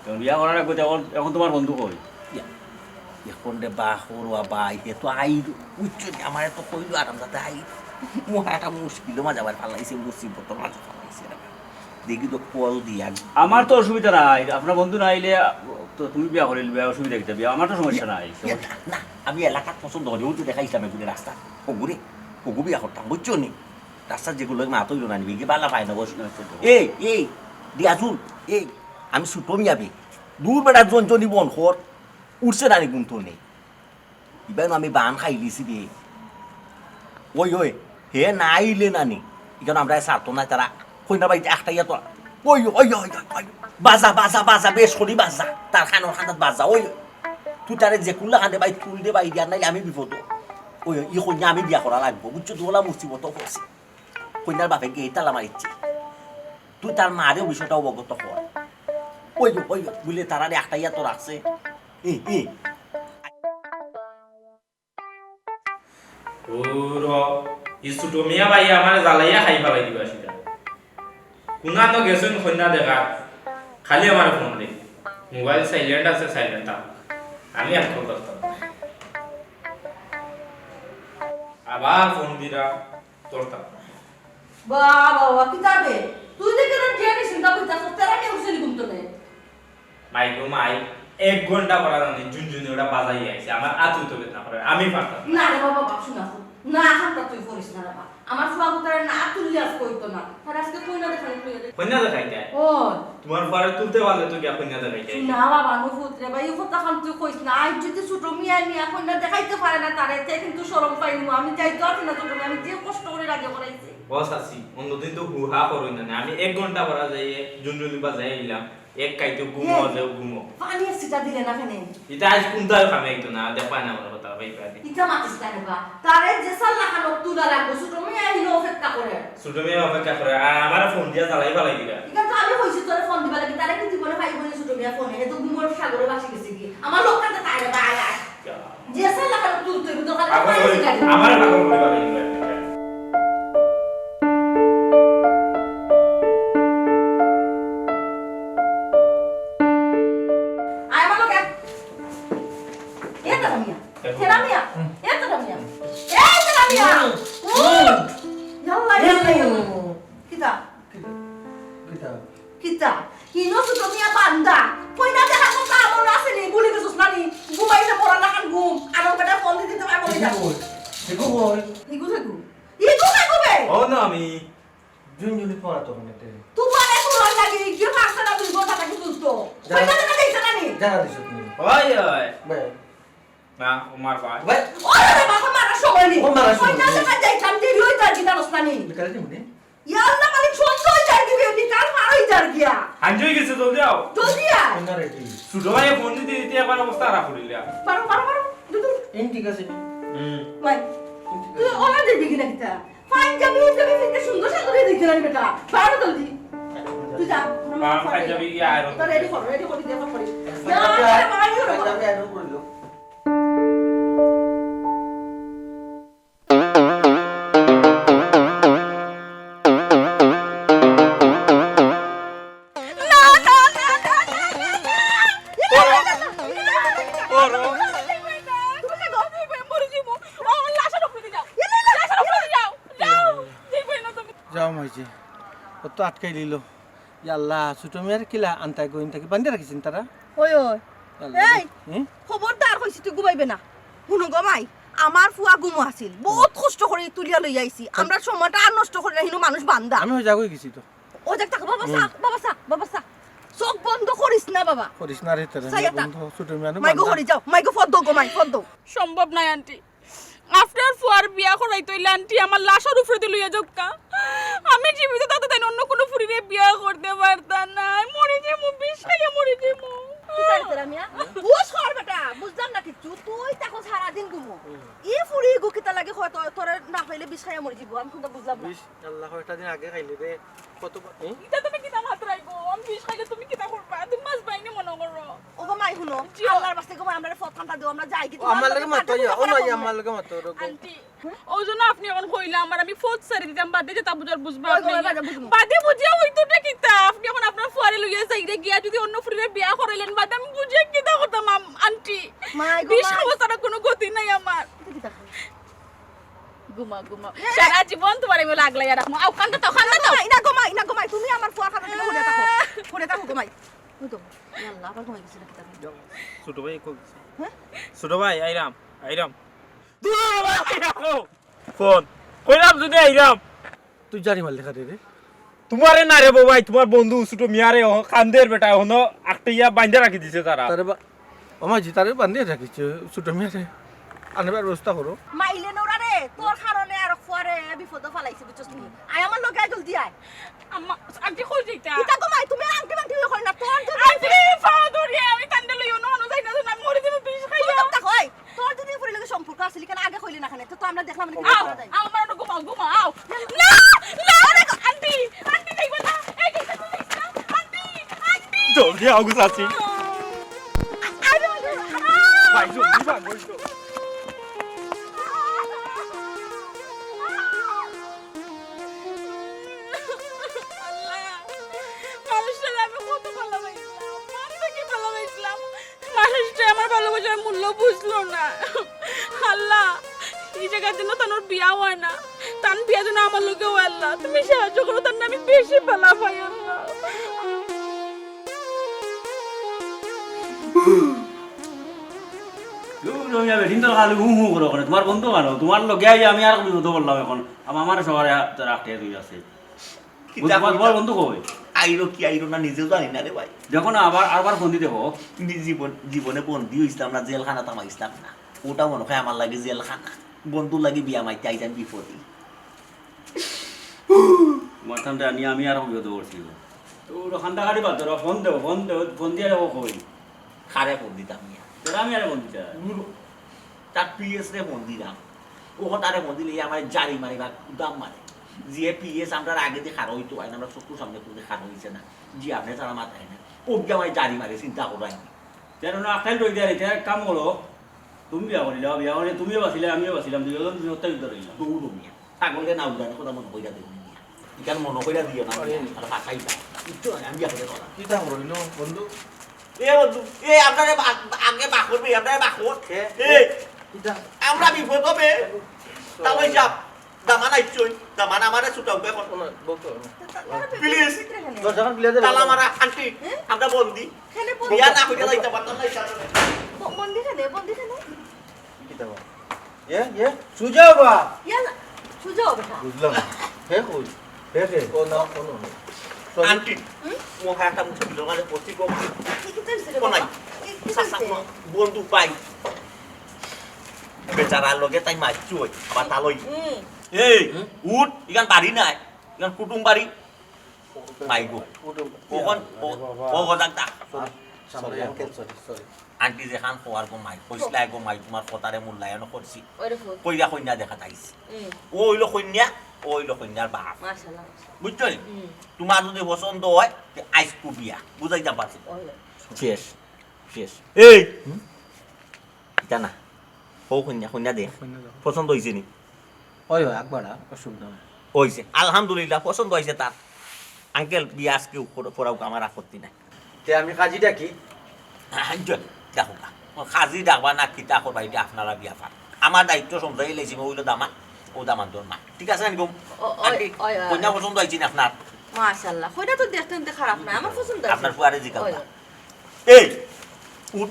তখন বিয়া করা লাগবো, তখন, এখন তুমার বন্ধু কই? ইয়া, এখন রে বা, করুয়া ভাই, হে তো আইল, বুঝছো নি? আমারে তো কইলো আরামজাদা আইল। মহা একটা মুশকিলর মাঝে আবার ফালাইছে, মুসিবতর মাঝে ফালাইছে রে বা। দেখি তো কল দিয়া। আমার তো অসুবিধা নাই, আপনার বন্ধু না আইলে তো তুমি বিয়া করিলিবায়, অসুবিধা কিতা? বিয়া, আমার তো সমস্যা নাই। না, না, আমি এলাকাত পছন্দ করি, অউ তো দেখাইছলাম এগুরে রাস্তাত, অগুরে, অগু বিয়া করতাম, বুঝছো নি? রাস্তাত যেগুর লগে মাত অইলো না নি, বেগি বালা পায় না, বুঝছো? এই, এই, দিয়াজুল, এই, আমি ছুটো মিয়া বে, দূর বেটা, জনজনি বন কর, উঠছে না নি ঘুম থনে? ইবায়নু আমি বান খাইলিছি বে। ওই, ওই, হে না আইলে না নি। ইখান আমরারে ছাড়তো নায় তারা। কইন্যার বাড়িত একটাইয়া তো। ওই, ওই, ওই, ওই, ওই। বাজা, বাজা, বাজা, বেশ করি বাজা। তার কানর কান্দাত বাজা, ওই। তুই তারে যেকুনলাখান দে বাই, তুল দে বাই, দিয়ার নাইলে আমি বিপদো। ওই, ওই, ই কইন্যা আমি বিয়া করা লাগবো। বুঝছো? দুলা মুসিবতো পড়ছি। কইন্যার বাপে গেইট তালা মারিছে। তুই তার মারে বিষয়টা অবগত কর। ওই, ওই, বুলে তারারে একটাইয়া তো রাখছে। ই, ই। ও র, ই ছোট মিয়া ভাই আমারে জ্বালাইয়া খাই ফালাই দিবা সেটা। কুনানো গেছইন কইন্যা দেখাত, খালি আমারে ফোন দেইন। মোবাইল silent আছে, silent থাক। আমি আর কল ধরতাম না। আবার ফোন দিরা, ধরতাম না। বাবা, বাবা, কিতা বে? তুই যে কেন জেনে চিন্তা করতে আসছ, তেরা কেউ শুনি ঘুম তো নেই। মাই গো মাই, এক ঘন্টা পরে জানি ঝুনঝুনি ওটা বাজাই আইছে, আমার আতুই তো বেদনা করে, আমি পারতাম না। না রে বাবা, বাপ শুনা তো। না, হাতটা তুই করিস না রে বাবা। আমার ফুয়া পুতারে না তুললে আজ কইতো না। তার আজকে কইনা দেখানি কইয়া দে। কইনা দেখাইতে? ও। তোমার ফুয়ারে তুলতে পারলে তো গিয়া কইনা দেখাইতে। না বাবা, নু পুত্রে ভাই, এই কথা খান তুই কইস না। আজ যদি ছোট মিয়া নিয়া কইনা দেখাইতে পারে না তারে, তে কিন্তু শরম পাইমু। আমি যাইতো আছি না ছোট মিয়া, আমি যে কষ্ট করে রাজি করাইছি। ও চাচি, অন্যদিন তো হুহা করই না, না। আমি এক ঘন্টা পরে যাই, ঝুনঝুনি বাজাই আইলাম। এক কাইতে ঘুমো, এ, যাও ঘুমো। পানি সিটা দিলে না কেনে? ইটা আজ কোনটার কামে আইতো না, দেখবা না আমার কথা, ভাই, ভাই। ইটা মাতিস না রে বা। তারে যে সাল্লা খানো তুলা লাগবো, ছোট মিয়া আইলো অপেক্ষা করে। ছোট মিয়া অপেক্ষা করে, আর আমারে ফোন দিয়া জ্বালাই ফালাই দিলা। ইটা তো আমি কইছি তোরে ফোন দিবা লাগি, তারে কি জীবনে পাইবো নি ছোট মিয়া ফোনে? এ তো ঘুমর সাগরে ভাসি গেছে কি? আমার লোক কাছে তাই রে বা, আয়, আয়। যা। যে সাল্লা খানো তুলতে হবে, দোকানে পাগল পানি করি, সিটা দিলে। আমারে পাগল করি ফালাই দিলা। আয় আমার লগে। এ তেরা মিয়া। এ তেরা মিয়া। এ তেরা মিয়া। এ তেরা মিয়া। উঠ। ইয়াল্লা, ইয়াল্লা, ইয়াল্লা। কিতা? কিতা? কিতা? কিনো ছোট মিয়া বান্দা। কইনা দেখার কথা মনো আছে নি? ভুলি গেছস না নি? ঘুমাইতে পড়া লাখান ঘুম। আর ওর বেটা ফোন দিতে পারবো না। হিগু কই? হিগু কই? Hugo Hugo. হিগু হিগু বে। ও না আমি। ঝুনঝুনি পড়া তো মনে তে। তোমার এত রাগ লাগে, গিয়ে পাঁচটা না দুই ঘন্টা তাকে তুলতো। জানা কইনা দেখা যাইছে না নি? জানা দিছো তুমি। ওই, ওই। বে। না, ও মার ভাই। বে। ওরে রে বাবা, মারার সময় নেই। ও মারার সময় কইনা নেই। দেখা যাইতাম, দেরি হয়ে যায়, জিতা রস না নি। বিকালে যাবো নি? ইয়া আল্লাহ, মালিক, সন্ধ্যা হয়ে যায় দিবে, বিকাল পার হয়ে যায় গিয়া। হাঞ্জ হয়ে গেছে, জলদি আও। জলদি আয়। কইনা রেডি। ছোট ভাই ফোন দিতে দিতে একবার অবস্থা খারাপ করিলা। বারো, বারো, বারো। দুদু। এন ঠিক আছে। হুম। ভাই, এন ঠিক তুই আছে। ওলা দিবি কিনা কিতা? পাঞ্জাবি, উঞ্জাবি ফিরতে সুন্দর সাদরে দিতে না বেটা। বারো জলদি। তুই যা, আমার মা মা ফোন পাঞ্জাবি দিয়ে। ইয়ে আয়রন তো করে। রেডি কর, রেডি করে দিয়ে কর। পাঞ্জাবি ইয়া, আয়-, ভাই, ওরে বাবা। পাঞ্জাবি আয়রন করে দিও। না, না, না। তুমি কি গল্প মরে যাবো? ও, লাশের উপরে যাও। লাশের উপরে যাও। যাও। যাইবায় না তুমি। যাও মাইজি, ও তো আটকাই দিল। ইয়াল্লা, ছোট মিয়ার কিলা আনতাই গইন থাকি বান্ধি রাখিছেন তারা? ওই, ওই। ইয়াল্লা, এই, হুম? খবরদার কইছি তুই ঘুমাইবে না। হুনো গো মাই, আমার ফুয়া ঘুমো আছিল, বহুত কষ্ট করে তুলিয়া লইয়া আইছি। আমরা সময়টা আর নষ্ট করি না, হিনো মানুষ বান্দা। আমি ওই জাগই গেছি তো। ও দেখ, তাকে বাবা সা, হুম। বাবা সা, বাবা সা। চোখ বন্ধ করিস না বাবা। করিস না রে, তোরা চাইয়া তা। বন্ধ, ছোট মিয়া না মাইগো বান্দা। হরি যাও, মাইগো ফদ্দ গো মাই, ফদ্দ। সম্ভব নাই আন্টি। আপনার ফুয়ার বিয়া করাইতে অইলে আন্টি আমার লাশর উপরেদি লইয়া যাউক্কা। আমি জীবিত থাকতে তাইন অন্য কুনু ফুরিরে বিয়া করতে পারতা নায়। মরি যাইমু, বিষ খাইয়া মরি যাইমু। কিতা রে তোরা মিয়া? হুশ কর বেটা, বুঝলাম না কিচ্ছু। তুই তখন সারাদিন ঘুমো। ই ফুরি গু কিতা লাগে কয়, তোর-, তোরে না পাইলে বিষ খাইয়া মরি যাইবো। আমি কুনতা বুঝলাম না। বিষ? আল্লাহ, কয়টা দিন আগে খাইলে রে। কত বা-, হুম? ইতা তুমি কিতা মাতরায় গো? আমি বিষ খাইলে তুমি কিতা করবা? তুমি মাছ বাইনি মনো করো। ও গো মাই, হুনো, জি। আল্লাহর বাস্তে গো মাই, আমরারে ফথ কান্তা দেও, আমরা যাই কি ও, আমার লগে মাতো, ইয়া, ও না, আমার লগে মাতো, রোগো। আন্টি, ও জন্য আপনি এখন কইলা আমার, আমি ফথ ছাড়ি দিতাম, বাদে যেতা বুঝার বুঝবা ওই গো, আপনি। বাদে বুঝবো। বাদে বুঝিয়া অইতো না কিতা? আপনি এখন আপনার ফুয়ারে লইয়া যাইরে গিয়া যদি অন্য ফুরিরে বিয়া করাইলেন, বাদে আমি বুঝিয়া কিতা করতাম, আম-, আন্টি? মাই গো, বিষ মাই। খাওয়া ছাড়া কুনু গতি নাই আমার। কিতা, কিতা খাও? ঘুমা, ঘুমা। এ! সারা জীবন তোমার আমি লাগলাইয়া রাখমু। আও, কান্দো তো, কান্দো তো। না, না, ঘুমাই, না, ঘুমাই। তুমি আমার ফুয়ার কান্দো তুমি ঘুরে থাকো। ঘুরে থাকো, ঘুমাই। ওই তো, এ আল্লাহ, আবার ঘুমাই গেছে নাকি তার? ছোট ভাই কই গেছে? হ্যাঁ? ছোট ভাই, আইরাম, আইরাম। দূর ভাই, রাখো। ফোন। কইলাম যদি আইরাম। তুই জারি মারলে কারে রে? তোমারে না রে বাবাই, তোমার বন্ধু ছোট মিয়ারে, ও কান্দের বেটা, হনো আটকাইয়া বাইন্ধা রাখি দিছে তারা। তারে বা-, ও মাঝি, তারে বান্ধিয়া রাখিছে, ছোট মিয়ারে। আনবার ব্যবস্থা করো। মাইলে নোরা রে, তোর কারণে আর ফুয়ারে বিপদো ফালাইছে, বুঝছস নি? আয় আমার লগে আয়, জলদি আয়। আম্মা, আন্টি কই যাইতা? ইতা তো মাই, তুমি আন্টি মান্টি হইও না, তোর যদি আন্টি, ফাও ধরিয়া আমি কান্দে লইও, না, না, যাই না, না, মরে যাইমু বিষ খাইয়া। তোর যদি ফুরির লগে সম্পর্ক আছিল, কেন আগে কইলি না কেন? তো, তো আমরা দেখলাম না, আও, আও, আমার ওটা ঘুমাও, ঘুমাও, আও। না, না, না, আন্টি, আন্টি, দেখবে না। এই, দেখবে না, আন্টি, আন্টি। জলদি আও গো চাচি। আরে, আরে, আরে। ভাই, জলদি ভাগ, ওই তো। বুঝলো না। আল্লাহ, এই জাগাত যেন তান বিয়া অয় না, তান বিয়া যেন আমার লগে অয়। আল্লাহ, তুমি সাহায্য করো, তান আমি বেশি ভালা পাই আল্লাহ। তুমি বেটিন তো খালি হু হু করো কেনে? তুমার বন্ধু কেনে? তুমার লগে আইয়া আমি আর বিপদো পড়লাম অখন। আমার সবার রাখতে দুই আছে। কিতা তুমার, তুমার বন্ধু কই? আইরো কি আইরো না নিজেও জানি না রে ভাই। দেখো না, আবার, আবার বন্দি দেখো। নি-, জীবন, জীবনে বন্দি অইছিলাম না, জেলখানাত হামাইছিলাম না। ওটা মনো অয় আমার লাগি জেলখানা। বন্ধুর লাগি বিয়া মাইতে আইতাম বিপদে। মাথাটা নিয়া আমি আর বিপদো পড়ছি। তো ওটা কান্দাকাটি বাদ দেও, ফোন দেও, ফোন দেও, ফোন দিয়া দেখো কই। কারে ফোন দিতাম মিয়া? তোরা আমি আরে ফোন দিতাম। তার পিএস রে ফোন দিলাম। ও তারে ফোন দিলে আমার জারি মারি বা দাম মারে। যে পিএস আমরা আগে দিয়ে খাড়া অইতো হয় না, আমরা চক্ষুর সামনে কোনো খাড়া অইছে না। জি, আপনি তারা মাথায় না। ও গিয়ে আমার জারি মারে, চিন্তা করাই। তেরো না আখাইল রই দেয়, এটা এক কাম করো। তুমি বিয়া করিলাও, বিয়া করি তুমিও বাঁচিলে, আমিও বাঁচিলাম, দুইজন তুমি হত্যা যুদ্ধ রইলাম। দৌড় মিয়া। ছাগলকে না উড়ানোর কথা মনো কইরা দিও মিয়া। ইখান মনো কইরা দিও না, আরে। আর ফাঁসাই না। কিচ্ছু নাই, আমি বিয়া করে দিলাম। কিতা করইন বন্ধু? এ বন্ধু, এ আপনারে বা-, আগে বাকর বে, আপনারে বাকর। কে? এ, কিতা? আমরা বিপদ হবে। তাহলে যাব। দামান আইছইন, দামান আমারে ছুটাও এখন। শোনো, বলতো। প্লিজ। দরজাখান খুলিয়া দে। তালা মারা, আন্টি, হ্যাঁ? আমরা বন্দি। কেনে বন্দি? বিয়া না করিয়া যাইতে পারতাম না, ইচ্ছা করে। ব-, বন্দি কেনে? বন্দি কেনে? কিতা বা? এ, এ, সুজা বা? ইয়ালা, সুজা হবে না। বুঝলাম। হে কই? হে কে? ও না, কোনো না। আন্টি, হুম? মহা একটা মুশকিল, মানে, পড়ছি গো। কি, কি হইছে রে ও নাই। বাবা? কি, কি চাচা, হইছে? বন্ধু পাই। বেচারার লগে তাই মারছু ওই, আবার তালই। হুম। এই, হুম? উঠ, ইখান বাড়ি নায়, ইখান কুটুম বাড়ি। মাই গো। কুটুম। কখন, আরে বাবা। ও, ও, যাক, যাক। Sorry, sorry, uncle, sorry, sorry। Aunty যেখান কওয়ার গো মাই, কইছলায় গো মাই, তুমার কথারে মূল্যায়ন করছি। ওই রে ফুল। কইরা কইন্যা দেখাত আইছি। হুম। ও অইলো কইন্যা, ও অইলো কইন্যার বাপ। মাশাআল্লাহ, মাশাআল্লাহ। বুঝছো নি? হুম। তুমার যদি পছন্দ অয়, তে আইজকু বিয়া। বুঝাইতাম পারছি। ওই। শেষ, শেষ। এই! হুম? ইটা না। ও কইন্যা, কইন্যা দে। কইন্যা দেখো। পছন্দ অইছে নি? ওই, ওই, আকবার, অসুবিধা নাই। অইছে। আলহামদুলিল্লাহ, পছন্দ অইছে তার। Uncle, বিয়া আইজকু পড়াউক, আমার আপত্তি নাই। তে আমি কাজী ডাকি? হ্যাঁ, ডাকো না। ও কাজী ডাকবা না, কিতা করবা, ইটা আপনারার ব্যাপার। আমার দায়িত্ব সমজাই লাইছি, ও অইলো দামান, ও দামান্দর মা। ঠিক আছে নি গো? ও, ওই, আন্টি, ওই, ওই। কইন্যা পছন্দ অইছে নি আপনার? মাশাআল্লাহ, কইন্যা তো দেখতে হুনতে খারাপ নায়, আমার পছন্দ অইছে। আপনার ফুয়ারে জিকাও ওই, না। ওই। এই, উঠ,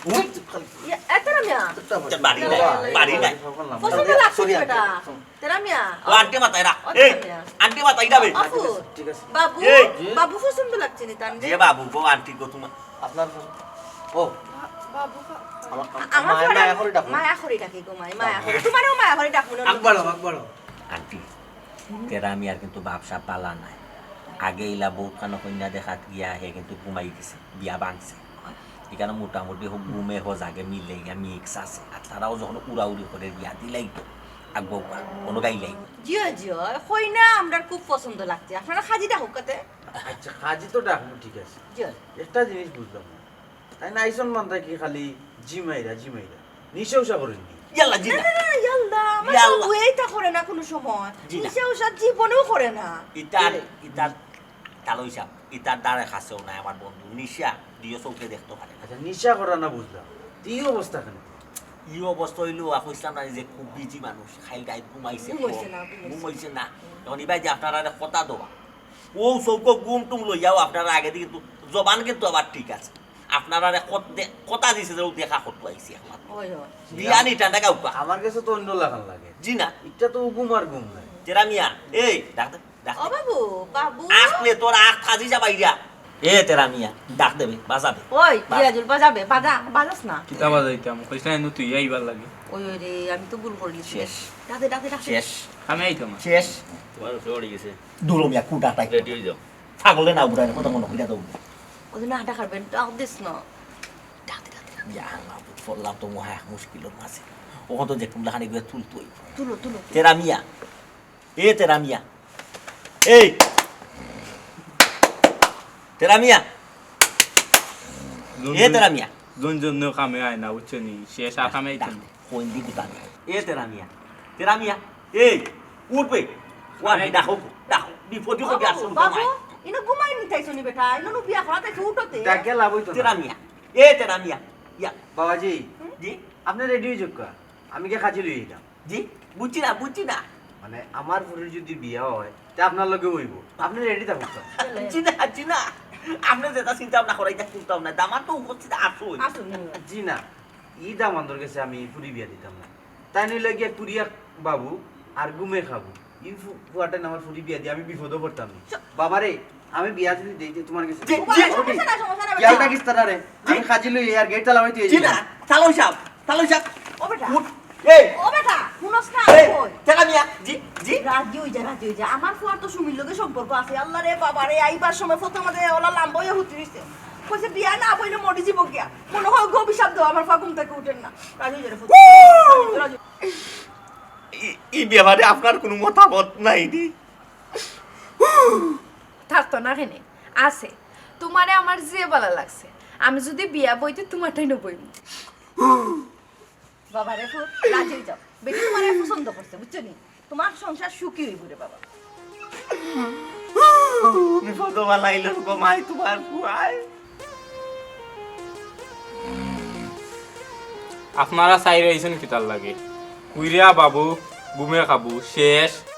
উঠ। ইয়া, এ, তেরা মিয়া। বাড়ি নাই, বাড়ি নাই। পছন্দ লাগছে নি বেটা? তেরা মিয়া। ও আন্টি মাথায় রাখ। ও এই, তেরা মিয়া। আন্টি মাথায় যাবে। অফু, ঠিক আছে। বাবু, এই। বাবু পছন্দ লাগছে নি তান? যে বাবু গো, আন্টি গো, তুমার। আপনার, ও। বা-, বাবু কা-, আমার, আমার মায়া, মায়া করি ডাকো। মায়া করি ডাকি গো, মায়া, মায়া করি। তুমারেও মায়া করি ডাকো না। আকবার, আকবার। আন্টি, তেরা মিয়ার কিন্তু বাপ সাপ বালা নায়। আগে ইলা বউত খানো কইন্যা দেখাত গিয়া হে কিন্তু ঘুমাই গেছে, বিয়া ভাঙছে। ইখানো মোটামুটি হোক ঘুমে হো জাগে মিলে গিয়া mix আছে। আর তারাও যখন উড়াউড়ি করে বিয়া দিলাই তো, আগবো কোনো গাইলাই। জিও, জিও, কইন্যা আমরার খুব পছন্দ লাগছে। আপনারা কাজী ডাকুক কাতে? আচ্ছা, কাজী তো ডাকমু, ঠিক আছে। জিও। একটা জিনিস বুঝলাম না। তাইন আইছইন মাত্র কি খালি জিমাইরা, জিমাইরা। নিশা উশা করইন নি? ইয়াল্লা, জি না, না। না, না, ইয়াল্লা, আমার ইয়াল্লা। বউয়ে ইতা করে না কোনো সময়। জি না। নিশা উশা জীবনেও করে না। ইতার, এ। ইতার, তালই সাব, ইতার দ্বারে কাছেও নাই আমার বন্ধু। নিশা দিও চউখে দেখতো পারে না। আচ্ছা, নিশা করা না বুঝলাম। ই অবস্থা কেনে? ই অবস্থা অইলো, আ, কইছলাম না যে খুব busy মানুষ। খাইল গাইত ঘুমাইছে, ঘুমাইছে না, ঘুমাইছে। ঘুমাইছে না। তখন ইবায় যে আপনারারে কথা দেওয়া। ও চউখো ঘুম টুম লইয়াও আপনারা আগে দিকে কিন্তু জবান কিন্তু আবার ঠিক আছে। আপনারারে কত দে-, কথা দিছে যে ও দেখা করতো আইছি একমাত্র। ওই, ওই। বিয়ানি টান্ডা গাউকা। আমার কাছে তো অন্য লাখান লাগে। জি না। ইটা তো ঘুম আর ঘুম নাই। তেরা মিয়া, এই, ডাক দে, ডাক দে। ও বাবু, বাবু। আসলে তোর আখ খাজি যা বাইরা। এ তেরা মিয়া, ডাক দেবে, বাজাবে। ওই, বাজ- বিয়াজুল বাজাবে, বাজা, বাজাস না। কিতা বাজাইতাম? কইছ না এনু তুই আইবার লাগে। ওই, ওই রে, আমি তো ভুল করি গেছি। শেষ। ডাক দে, ডাক দে, ডাক দে। শেষ। আমি আইতাম না। শেষ। তোমার সরি গেছে। দূর মিয়া, কুটা তাই। রেডি হয়ে যাও। ছাগলে না উড়ায় না, কথা মনে কইরা দৌড়। ওই যে না, ডাকার বেন, ডাক দিস না। ডাক দে, ডাক দে, ডাক দে। ইয়া আল্লাহ, পড়লাম তো মহা এক মুশকিলর মাঝে। ওখান তো যে কুমলা খানি করে তুলতো। তুলো, তুলো, তুলো। তেরা মিয়া। এ তেরা মিয়া। এই। তেরা মিয়া। এ তেরা মিয়া। জন জন কামে আয় না, বুঝছো নি? শেষ আর কামে আইতো না। কোন দিকে তাকায়? এ তেরা মিয়া। তেরা মিয়া। এই, উঠ বে। ওয়া, আরে। ডাকো, ডাকো। বিপদে বাবু, পড়ে আসুন বাবু, তোমায়। ইনো ঘুমাই নিতাইছো নি বেটা? ইনো নু বিয়া করা তাইছো, উঠো তে। ডাকে লাভ হইতো না। তেরা মিয়া। এ তেরা মিয়া। ইয়া। বাবাজি, হুম? জি? আপনে রেডি অই যাউক্কা, আমি গিয়া কাজি লই আইতাম। জি? বুঝছি না, বুঝছি না। মানে, আমার ফুরির যুদি বিয়া অয়, তে আপনার লগে অইবো। আপনে রেডি থাকউক্কা। জি না, জি না। আপনে যেটা চিন্তা ভাবনা করা, ইটা করতাম না। দামান্দ তো উপস্থিত আছইন। আছইন, হুম। জি না, ই দামান্দর গেছে আমি ফুরি বিয়া দিতাম না। তাইন অইলা গিয়া পুরিয়া বাবু আর গুমে খাবু। ই ফু-, ফুয়াটাইন আমার ফুরি বিয়া দিয়া আমি বিপদো পড়তাম নি। বাবারে, আমি বিয়া যুদি দেই, তে তুমার গেছে জি, জি। সমস্যা নাই, সমস্যা নাই, বিয়া বেটা। ডাকিস তারারে। জি। আমি কাজি লই আর গেট তালা মারি দিয়া জি না, যাইমু। তালই সাব, তালই সাব। ও বেটা। উঠ। এই। ও বেটা, হুনস না, এই, কই? টেকা মিয়া, জি, জি। রাজি অই যা, রাজি অই যা। আমার ফুয়ার তো সুমির লগে সম্পর্ক আছে। আল্লাহ রে, বাবা রে, আইবার সময় ফটো মাঝে ওলা লাম্বা অইয়া হুতি রইছে। কইছে, "বিয়া না বইলে মরি যাইবো গিয়া।" মনে হয় গো অভিশাপ দেওয়া, আমার ফুয়া ঘুম থাকি উঠের না। রাজি অই যা রে, ফটো। রাজি। ই, ই ব্যাপারে আপনার কুনু মতামত নাই নি? থাকতো না কেনে? আছে। তুমারে আমার যে ভালা লাগছে। আমি যুদি বিয়া বই তে তুমারটাইনো বইমু। বাবা রে ফুত, রাজি অই যাও। বেটি তুমারে পছন্দ করছে, বুঝছো নি? তুমার সংসার সুখী অইবো রে বাবা। বিপদো বালাইলো গো মাই তুমার ফুয়ায়। আপনারা চাইর আইছইন কিতার লাগি? পুরিয়া বাবু, গুমে খাবু, শেষ।